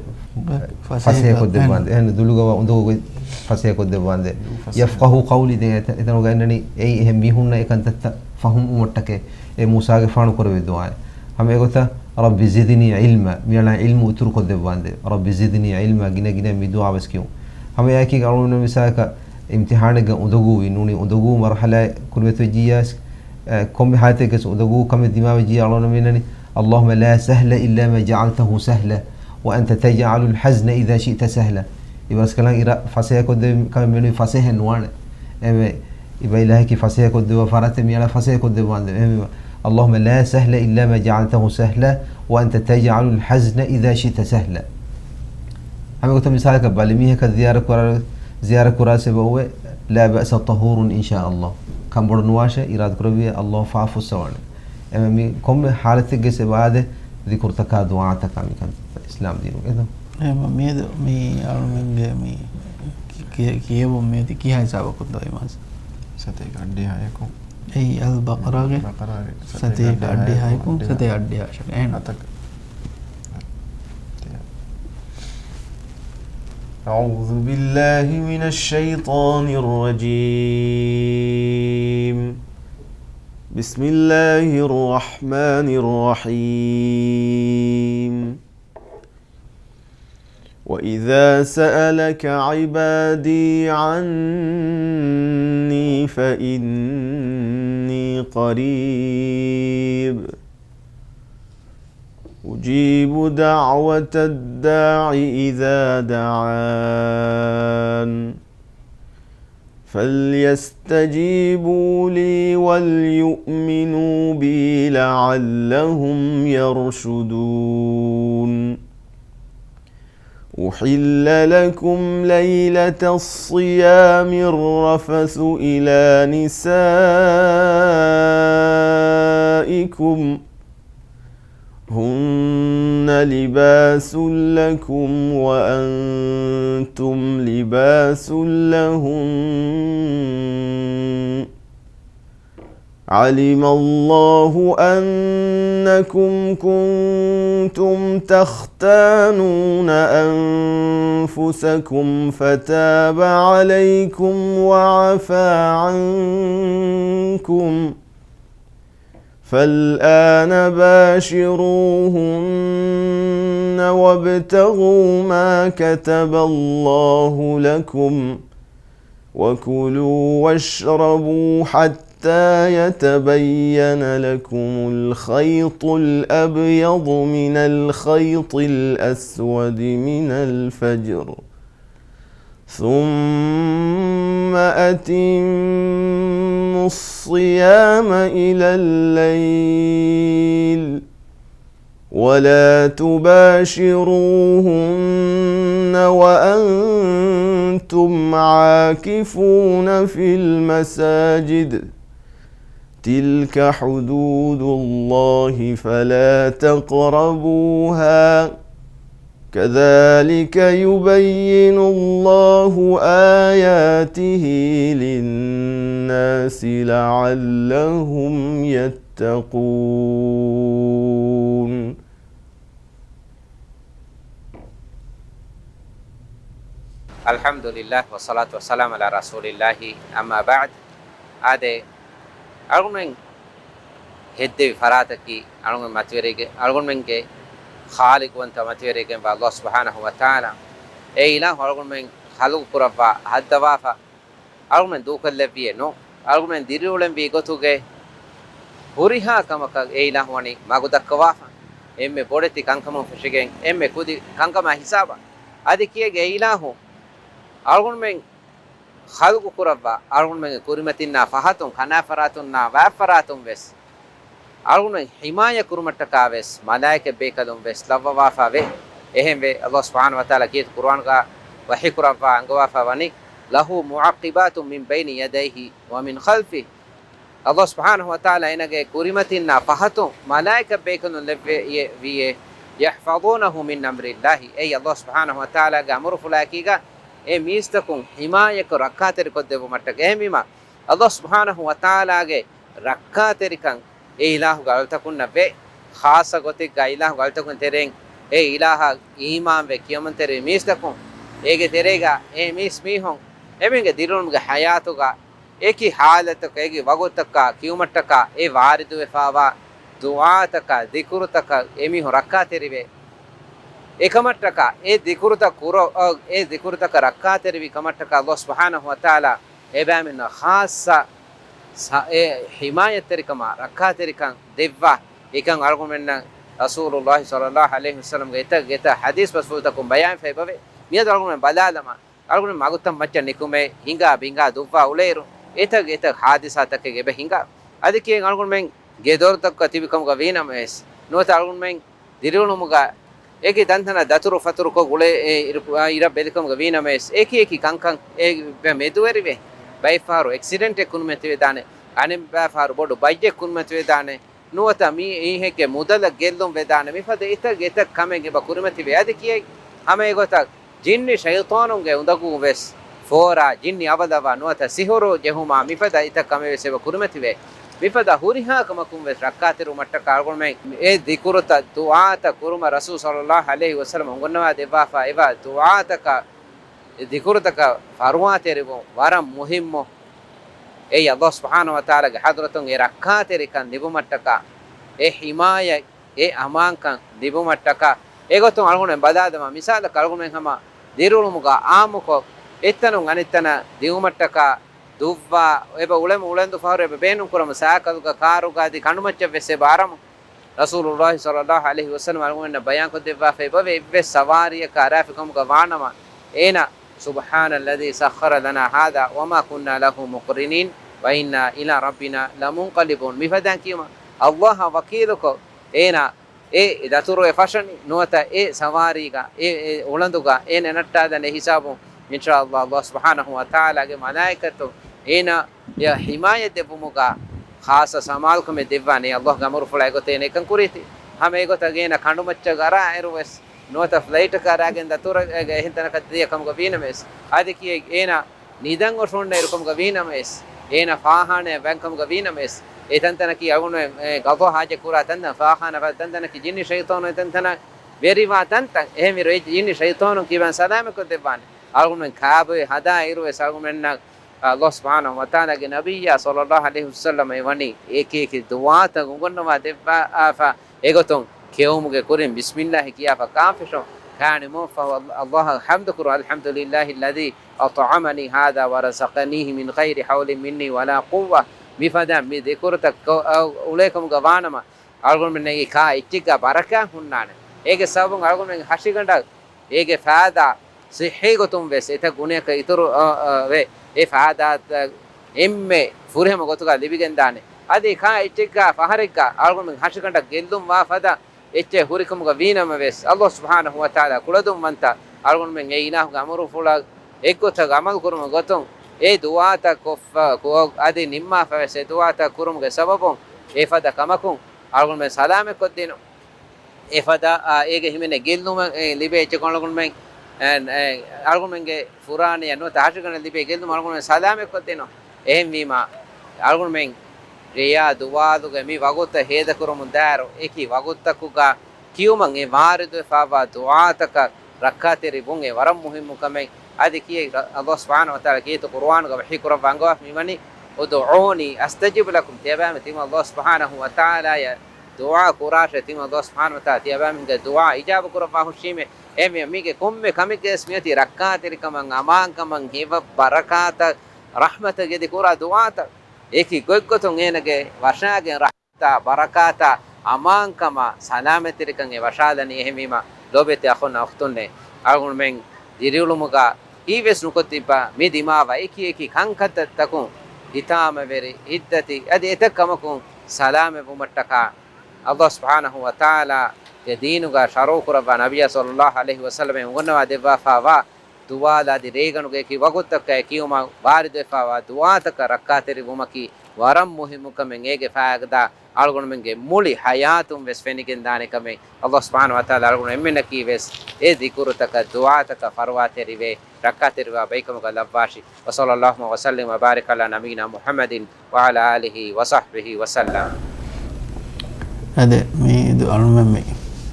ފަސޭހަ ފަސޭހަކޮށްދެއްވާނދޭވެ. އެހެން ދުލުގަ ވާ އުނދަގޫ ގޮތް ފަސޭހަކޮށްދެއްވާނދޭވެ. ދުލު ފަސޭހަ. يفقهوا قولي، ދެން އެތަ-، އެތަނުގަ އެންނަނީ އެއީ އެހެން މީހުންނަށް އެ ކަންތައްތައް ފަހުމް ވުމަށްޓަކައި އެ މޫސާގެފާނު ކުރެއްވި ދުޢާއެއް. ހަމަ އެގޮތަށް، رب زدني علما، މިއަޅާ ޢިލްމު އިތުރުކޮށްދެއްވާނދޭވެ. رب زدني علما، ގިނަ ގިނަ މި ދުޢާ ވެސް ކިޔުން. ހަމަ އެއާއެކީ އަޅުގަނޑު މިސާލަކަށް އިމްތިޙާނެއްގަ އުނދަގޫވީ ނޫނީ އުނދަގޫ މަރުޙަލާއެއް ކުރިމަތިވެއްޖިއްޔާ، އެ، ކޮންމެ ޙާލަތެއްގަސް އުނދަގޫ ކަމެއް ދިމާވެއްޖިއްޔާ އަޅުގަނޑު މިނަނީ، اللهم لا سهل إلا ما جعلته سهلا وأنت تجعل الحزن إذا شئت سهلا. އިބަރަސްކަލާނގެ އިރާ ފަސޭހަކޮށްދެވި ކަމެއް މިނުވީ ފަސޭހައެއް ނުވާނެ. އެމެ އިބަ އިލާހަކީ ފަސޭހަކޮށްދެއްވާ ފަރާތެއް މިއަޅާ ފަސޭހަކޮށްދެއްވާނދޭ. އެހެންވީމަ، اللهم لا سهل إلا ما جعلته سهلا وأنت تجعل الحزن إذا شئت سهلا. ހަމަ ގޮތަށް މިސާލަކަށް ބަލިމީހަކަށް ޒިޔާރަތް ކުރާ، ޒިޔާރަތް ކުރާސް އެބައޮވޭ، لا بأس طهور إن شاء الله. ކަންބޮޑު ނުވާށޭ، އިރާދަކުރެއްވިއްޔާ ﷲ ފާފަ ފުއްސަވާނެ. އެމެ މި ކޮންމެ ޙާލަތެއްގަސް އެބަ އާދޭ، ޛިކުރުތަކާ ދުޢާތަކާ މިކަން އިސްލާމް ދީނުގައި. އެހެންވީމަ މިއަދު މި އަޅުމެންގެ މި ކި-، ކި-، ކިޔެވުން މިއޮތީ ކިހާ ހިސާބަކުންތޯ އިމާމް؟ ސަތޭކަ އަށްޑިހައެކު. އެއީ އަލް ބަޤަރާގެ ބަޤަރާގެ ސަތޭކަ ސަތޭކަ އަށްޑިހައެކު، އަށްޑިހައެކު، ސަތޭކަ އަށްޑިހަ އަށަކަށް. އެހެން. ހަތަކަށް. أعوذ بالله من الشيطان الرجيم. بسم الله الرحمن الرحيم. وإذا سألك عبادي عني فإني قريب أجيب دعوة الداع إذا دعان. فليستجيبوا لي وليؤمنوا بي لعلهم يرشدون. أحل لكم ليلة الصيام الرفث إلى نسائكم، هن لباس لكم وأنتم لباس لهن. علم الله أنكم كنتم تختانون أنفسكم فتاب عليكم وعفا عنكم، فالآن باشروهن وابتغوا ما كتب الله لكم، وكلوا واشربوا حتى يتبين لكم الخيط الأبيض من الخيط الأسود من الفجر، ثم أتموا الصيام إلى الليل، ولا تباشروهن وأنتم عاكفون في المساجد، تلك حدود الله فلا تقربوها، كذلك يبين الله آياته للناس لعلهم يتقون. الحمد لله والصلاة والسلام على رسول الله، أما بعد. އާދެ، އަޅުގަނޑުމެން ހެއްދެވި ފަރާތަކީ އަޅުގަނޑު މަތިވެރިގެ، އަޅުގަނޑުމެންގެ ޚާލިޤުވަންތަ މަތިވެރިގެންވާ ﷲ ސުބްޙާނަހޫ ވަތަޢާލާ. އެ އިލާހު އަޅުގަނޑުމެން ޚަލްޤު ކުރައްވާ ހައްދަވާފަ، އަޅުގަނޑުމެން ދޫކޮށްލެއްވިއެއް ނޫން. އަޅުގަނޑުމެން ދިރިއުޅެންވީ ގޮތުގެ ހުރިހާ ކަމަކަށް އެ އިލާހު ވަނީ މަގު ދައްކަވާފަ. އެންމެ ބޮޑެތި ކަންކަމުން ފެށިގެން، އެންމެ ކުދި ކަންކަމާ ހިސާބަށް. އަދި ކިޔޭގެ އެ އިލާހު އަޅުގަނޑުމެން ޚަލްޤު ކުރައްވާ، އަޅުގަނޑުމެންގެ ކުރިމަތިންނާ ފަހަތުން، ކަނާފަރާތުންނާ ވާފަރާތުން ވެސް އަޅުގަނޑުމެން ޙިމާޔަތް ކުރުމަށްޓަކާ ވެސް މަލާއިކަތް ބޭކަލުން ވެސް ލައްވަވާފަ ވޭ. އެހެންވެ، ﷲ ސުބްޙާނަހޫ ވަތަޢާލާ ކީރިތި ޤުރުއާންގަ ވަޙީ ކުރައްވާ އަންގަވާފަ ވަނީ، لَهُ مُعَقِّبَاتٌ مِّن بَيْنِ يَدَيْهِ وَمِن خَلْفِهِ. ﷲ ސުބްޙާނަހޫ ވަތަޢާލާ އޭނާގެ ކުރިމަތިންނާ ފަހަތުން މަލާއިކަތް ބޭކަލުން ލެއްވެ ވިއެ، يَحْفَظُونَهُ مِنْ أَمْرِ اللَّهِ. އެއީ ﷲ ސުބްޙާނަހޫ ވަތަޢާލާގެ އަމުރުފުޅާއެކީގަ އެ މީސްތަކުން ޙިމާޔަތްކޮށް ރައްކާތެރިކޮށްދެއްވުމަށްޓަކަ. އެހެންވީމަ، ﷲ ސުބްޙާނަހޫ ވަތަޢާލާގެ ރައްކާތެރިކަން އެ އިލާހުގެ އަޅުތަކުންނަށް ވޭ. ޚާއްޞަ ގޮތެއްގަ އިލާހުގެ އަޅުތަކުން ތެރެއިން އެ އިލާހަށް އީމާންވެ ކިޔަމަންތެރިވި މީސްތަކުން، އޭގެ ތެރޭގަ އެ މީސް މީހުން އެމީހުންގެ ދިރިއުޅުމުގެ ޙަޔާތުގަ އެކި ޙާލަތަކަށް، އެކި ވަގުތަކަށް ކިޔުމަށްޓަކާ އެ ވާރިދުވެފާވާ ދުޢާތަކާ، ޛިކުރުތަކަށް އެމީހުން ރައްކާތެރިވޭ. އެކަމަށްޓަކާ، އެ ޛިކުރުތައް ކުރ-، އަ، އެ ޛިކުރުތަކަށް ރައްކާތެރިވި ކަމަށްޓަކާ ﷲ ސުބްޙާނަހޫ ވަތަޢާލާ އެބައިމީހުންނަށް ޚާއްޞަ ސަ-، އެ ޙިމާޔަތްތެރިކަމާ ރައްކާތެރިކަން ދެއްވާ. އެކަން އަޅުގަނޑުމެންނަށް ރަސޫލުﷲ ޞައްލަﷲ ޢަލައިހި ވަސައްލަމްގެ އެތައް، އެތައް ޙަދީޘް ބަސްފުޅުތަކުން ބަޔާންފައި އެބަވޭ. މިއަދު އަޅުގަނޑުމެން ބަލާލަމާ، އަޅުގަނޑުމެން މަގުތައް މައްޗަށް ނިކުމެ ހިނގާ ބިނގާ ދުއްވާ އުޅޭއިރު، އެތައް، އެތައް ޙާދިސާތަކެއް އެބަ ހިނގާ. އަދި ކިޔެއް އަޅުގަނޑުމެން ގެދޮރުތަކުގަ ތިބި ކަމުގަ ވީނަމަވެސް، ނުވަތަ އަޅުގަނޑުމެން ދިރިއުޅުމުގަ އެކި ތަންތަނަށް ދަތުރު ފަތުރުކޮށް އުޅޭ، އެ، އިރު-، އިރަށް ބެލިކަމުގަ ވީނަމަވެސް، އެކި އެކި ކަންކަން އެ މެދުވެރިވެ، ބައެއްފަހަރު އެކްސިޑެންޓެއް ކުނިމަތިވެދާނެ، އަނެއްބައިފަހަރު ބޮޑު ބައްޖެއް ކުނިމަތިވެދާނެ، ނުވަތަ މީ އެހެން މުދަލަށް ގެއްލުން ވެދާނެ، މިފަދަ އެތައް އެތައް ކަމެއް އެބަ ކުރިމަތިވޭ. އަދި ކިޔައި ހަމަ އެގޮތަށް ޖިންނި ޝައިޠާނުންގެ އުނދަގޫ ވެސް ފޯރާ، ޖިންނި އަވަލަވާ ނުވަތަ ސިހުރު ޖެހުމާ މިފަދަ އެތައް ކަމެއް ވެސް އެބަ ކުރިމަތިވޭ. މިފަދަ ހުރިހާ ކަމަކުން ވެސް ރައްކާތެރިވުމަށްޓަކާ އަޅުގަނޑުމެން އެ ޛިކުރުތައް ދުޢާތައް ކުރުމަށް ރަސޫލު ޞައްލަﷲ ޢަލައިހި ވަސައްލަމަ އުނގަންނަވާ ދެއްވާފަ އެވާ ދުޢާތަކަށް ޛިކުރުތަކަށް ފަރުވާތެރިވުން ވަރަށް މުހިއްމު. އެއީ ﷲ ސުބްޙާނަހޫ ވަތަޢާލާގެ ޙަޟްރަތުން އެ ރައްކާތެރިކަން ލިބުމަށްޓަކާ، އެ ޙިމާޔަތް، އެ އަމާންކަން ލިބުމަށްޓަކާ. އެގޮތުން އަޅުގަނޑުމެން ބަލާލަމާ، މިސާލަކަށް އަޅުގަނޑުމެން ހަމަ ދިރިއުޅުމުގަ ޢާއްމުކޮށް، އެއްތަނުން އަނެއްތަނަށް ދިއުމަށްޓަކާ ދުއްވާ، އެބަ އުޅެމު އުޅެންދު ފަހަރު އެބަ ބޭނުން ކުރަމު ސައިކަލުގަ، ކާރުގަ އަދި ކަނޑުމައްޗަށް ވެސް އެބަ އަރަމު. ރަސޫލުﷲ ޞައްލަﷲ ޢަލައިހި ވަސައްލަމަ އަޅުގަނޑުމެންނަށް ބަޔާންކޮށްދެއްވާފަ އެބަވޭ، އެއްވެސް ސަވާރިއަކަށް އަރާފިކަމުގަ ވާނަމަ، އޭނަ، سبحان الذي سخر لنا هذا وما كنا له مقرنين وإنا إلى ربنا لمنقلبون. މިފަދައިން ކިޔުމަށް ﷲ އަށް ވަކީލުކޮށް، އޭނަ އެ ދަތުރު އެ ފަށަނީ، ނުވަތަ އެ ސަވާރީގަ، އެ، އެ އުޅަނދުގަ އޭނަ ނައްޓާލަނީ ހިސާބުން، އިންޝާﷲ ﷲ ސުބްޙާނަހޫ ވަތަޢާލާގެ މަލާއިކަތުން އޭނަ އެ ޙިމާޔަތް ދެއްވުމުގަ ޚާއްޞަ ސަމާލުކަމެއް ދެއްވާނެ. ﷲގެ އަމުރުފުޅާ އެގޮތަށް އޭނަ އެކަން ކުރީތީ. ހަމަ އެގޮތަށް އޭނަ ކަނޑުމައްޗަށް އަރާ އިރުވެސް، ނުވަތަ ފްލައިޓަކަށް އަރާގެން ދަތުރަށް އެހެން ތަނަކަށް ދިޔަ ކަމުގަ ވީނަމަވެސް، އަދި ކިޔެއް އޭނަ ނިދަން އޮށޯންނަ އިރުކަމުގަ ވީނަމަވެސް، އޭނަ ފާހާނަޔަށް ވަންކަމުގަ ވީނަމަވެސް، އެ ތަންތަނަކީ އަޅުގަނޑުމެން ގަޟާ ހާޖަ ކުރާ ތަންތަން، ފާޚާނާ ފަދަ ތަންތަނަކީ ޖިންނި ޝައިޠާނު އެ ތަންތަނަށް ވެރިވާ ތަންތަން. އެހެންވީރު އެ ޖިންނި ޝައިޠާނުން ކިބައިން ސަލާމަތްކޮށްދެއްވާނެ. އަޅުގަނޑުމެން ކާބޮއި ހަދާ އިރު ވެސް އަޅުގަނޑުމެންނަށް ﷲ ސުބްޙާނަހޫ ވަތަޢާލާގެ ނަބިއްޔާ ޞައްލައްލާހު ޢަލައިހި ވަސައްލަމަ އެ ވަނީ އެކި އެކި ދުޢާތައް އުނގަންނަވާ ދެއްވާފަ އެގޮތުން ކެއުމުގެ ކުރިން ބިސްމިއްލާހި ކިޔާފަ ކާންފެށުން ކާނިމުން ފަހު ﷲ އަށް ޙަމްދު ކުރުން، الحمد لله الذي أطعمني هذا ورزقنيه من غير حول مني ولا قوة. މިފަދަ މި ދެކުރުތައް އުޅޭކަމުގަ ވާނަމަ، އަޅުގަނޑުމެންނަށް އެ ކާ އެއްޗެއްގަ ބަރަކާތް ހުންނާނެ. އޭގެ ސަބަބުން އަޅުގަނޑުމެން ހަށިގަނޑަށް އޭގެ ފައިދާ ޞިއްޙީ ގޮތުން ވެސް އެތައް ގުނަޔަކަށް އިތުރު، އަ، އަ، ވެ، އެ ފައިދާތައް އެންމެ ފުރިހަމަ ގޮތުގަ ލިބިގެންދާނެ. އަދި ކާ އެއްޗެއްގަ ފަހަރެއްގަ އަޅުގަނޑުމެން ހަށިގަނޑަށް ގެއްލުން ވާ ފަދަ އެއްޗެއް ހުރިކަމުގަ ވީނަމަވެސް، ﷲ ސުބްޙާނަހޫ ވަތަޢާލާ ކުޅަދުންވަންތަ އަޅުގަނޑުމެން އެ އިލާހުގެ އަމުރުފުޅަށް އެއްގޮތަށް ޢަމަލު ކުރުމުގެ ގޮތުން އެ ދުޢާތައް ކޮށްފަ، ކު-، އަދި ނިންމާފަވެސް އެ ދުޢާތައް ކުރުމުގެ ސަބަބުން އެފަދަ ކަމަކުން އަޅުގަނޑުމެން ސަލާމަތްކޮށްދިނުން. އެފަދަ، އާ، އޭގެ ހިމެނޭ ގެއްލުމެއް، އެ، ލިބޭ އެއްޗަކުން އަޅުގަނޑުމެން، އެ، އެ، އަޅުގަނޑުމެންގެ ފުރާނަޔަށް ނުވަތަ ހަށިގަނޑަށް ލިބޭ ގެއްލުމަށް އަޅުގަނޑުމެން ސަލާމަތްކޮށްދިނުން. އެހެންވީމަ، އަޅުގަނޑުމެން ރެޔާ ދުވާލުގެ މި ވަގުތަށް ހޭދަކުރަމުން ދާއިރު، އެކި ވަގުތަކުގަ ކިޔުމަށް އެ ވާރިދުވެފައިވާ ދުޢާތަކަށް ރައްކާތެރިވުން އެ ވަރަށް މުހިއްމު ކަމެއް. އަދި ކިޔޭ ﷲ ސުބްޙާނަހޫ ވަތަޢާލާ ކީރިތި ޤުރުއާނުގަ ވަޙީ ކުރައްވާ އަންގަވާފަ މިވަނީ، ادعوني أستجب لكم. ތިޔަބައިމީހުން ތިމަން ﷲ ސުބްޙާނަހޫ ވަތަޢާލާޔަށް ދުޢާ ކުރާށޭ، ތިމަން ﷲ ސުބްޙާނަހޫ ވަތަޢާލާ ތިޔަބައިމީހުންގެ ދުޢާ އިޖާބަ ކުރައްވާ ހުށީމޭ. އެހެންވެ، މީގެ ކޮންމެ ކަމެއްގަވެސް މިއޮތީ ރައްކާތެރިކަމަށް، އަމާންކަމަށް، ހެޔޮ ބަރަކާތަށް، ރަޙްމަތަށް އެދި ކުރާ ދުޢާތައް. އެކި ގޮތްގޮތުން އޭނަގެ ވަށާގެން ރަޙްމަތާ، ބަރަކާތާ، އަމާންކަމާ، ސަލާމަތްތެރިކަން އެ ވަށާލަނީ. އެހެންވީމަ، ލޯބިވެތި އަޚުންނާ އުޚްތުންނޭ، އަޅުގަނޑުމެން ދިރިއުޅުމުގަ ހީވެސް ނުކޮށް ތިއްބާ މި ދިމާވާ އެކި އެކި ކަންކަންތައްތަކުން ހިތާމަވެރި، އިއްޒަތީ އަދި އެތައް ކަމަކުން ސަލާމަތްވުމަށްޓަކާ، ﷲ ސުބްޙާނަހޫ ވަތަޢާލާގެ ދީނުގަ ޝަރުޢު ކުރައްވާ ނަބިއްޔާ ޞައްލައްލާހު ޢަލައިހި ވަސައްލަމަ އުނގަންނަވާ ދެއްވާފައިވާ ދުވާލު އަދި ރޭގަނޑުގެ އެކި ވަގުތަކަށް ކިޔުމަށް ވާރިދުވެފައިވާ ދުޢާތަކަށް ރައްކާތެރިވުމަކީ ވަރަށް މުހިއްމު ކަމެއް. އޭގެ ފާއިދާ އަޅުގަނޑުމެންގެ މުޅި ޙަޔާތުން ވެސް ފެނިގެންދާނެ ކަމެއް. ﷲ ސުބްޙާނަހޫ ވަތަޢާލާ އަޅުގަނޑު އެންމެންނަކީ ވެސް އެ ޛިކުރުތަކަށް، ދުޢާތަކަށް ފަރުވާތެރިވެ، ރައްކާތެރިވާ ބައިކަމުގަ ލައްވާށި. وصلى الله وسلم وبارك على نبينا محمد وعلى آله وصحبه وسلم. އަދި މި ދު-، އަޅުމެން މި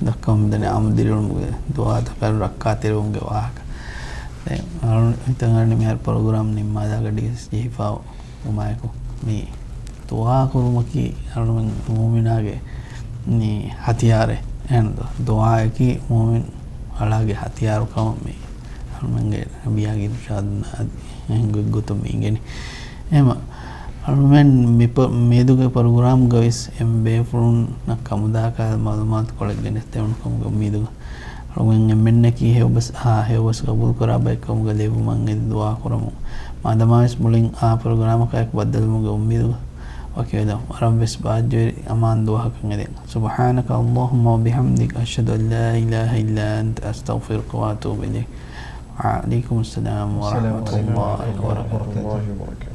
ދައްކަމުން ދަނީ އާއްމު ދިރިއުޅުމުގެ ދުޢާތަކަށް ރައްކާތެރިވުމުގެ ވާހަކަ. ދެން އަޅު ހިތަށް އަރަނީ މިހާރު ޕްރޮގްރާމް ނިންމާލާ ގަޑީ ޖެހިފަ ވުމާއެކު، މި ދުޢާ ކުރުމަކީ އަޅުމެން މުއުމިނާގެ މި ހަތިޔާރެއް. އެހެން ދުޢާއަކީ މުއުމިން އަޅާގެ ހަތިޔާރު ކަމަށް މި އަޅުމެންގެ ނަބިއްޔާގެ އިރުޝާދުން އަދި އެހެން ގޮތްގޮތުން މި އިނގެނީ. އެހެންމަ އަޅުމެން މި ޕް-، މިއަދުގެ ޕްރޮގްރާމްގަވެސް އެންމެ ބޭފުޅުންނަށް ކަމުދާކަށް މަޢުލޫމާތުކޮޅެއް ގެނެސްދެވުނު ކަމުގެ އުއްމީދުގަ އަޅުގަނޑު އެންމެންނަކީ ހެޔޮބަސް، އާ، ހެޔޮބަސް ގަބޫލުކުރާ ބައެއް ކަމުގަ ލެއްވުމަށް އެދި ދުޢާ ކުރަމުން. މާދަމާވެސް މުޅިން އާ ޕްރޮގްރާމަކާއެކު ބައްދަލުވުމުގެ އުއްމީދުގަ ވަކިވެލަން. ވަރަށްވެސް ބާއްޖަވެރި އަމާން ދުވަހަކަށް އެދެން. سبحانك اللهم وبحمدك، أشهد أن لا إله إلا أنت، أستغفرك وأتوب إليك. وعليكم السلام ورحمة الله وبركاته.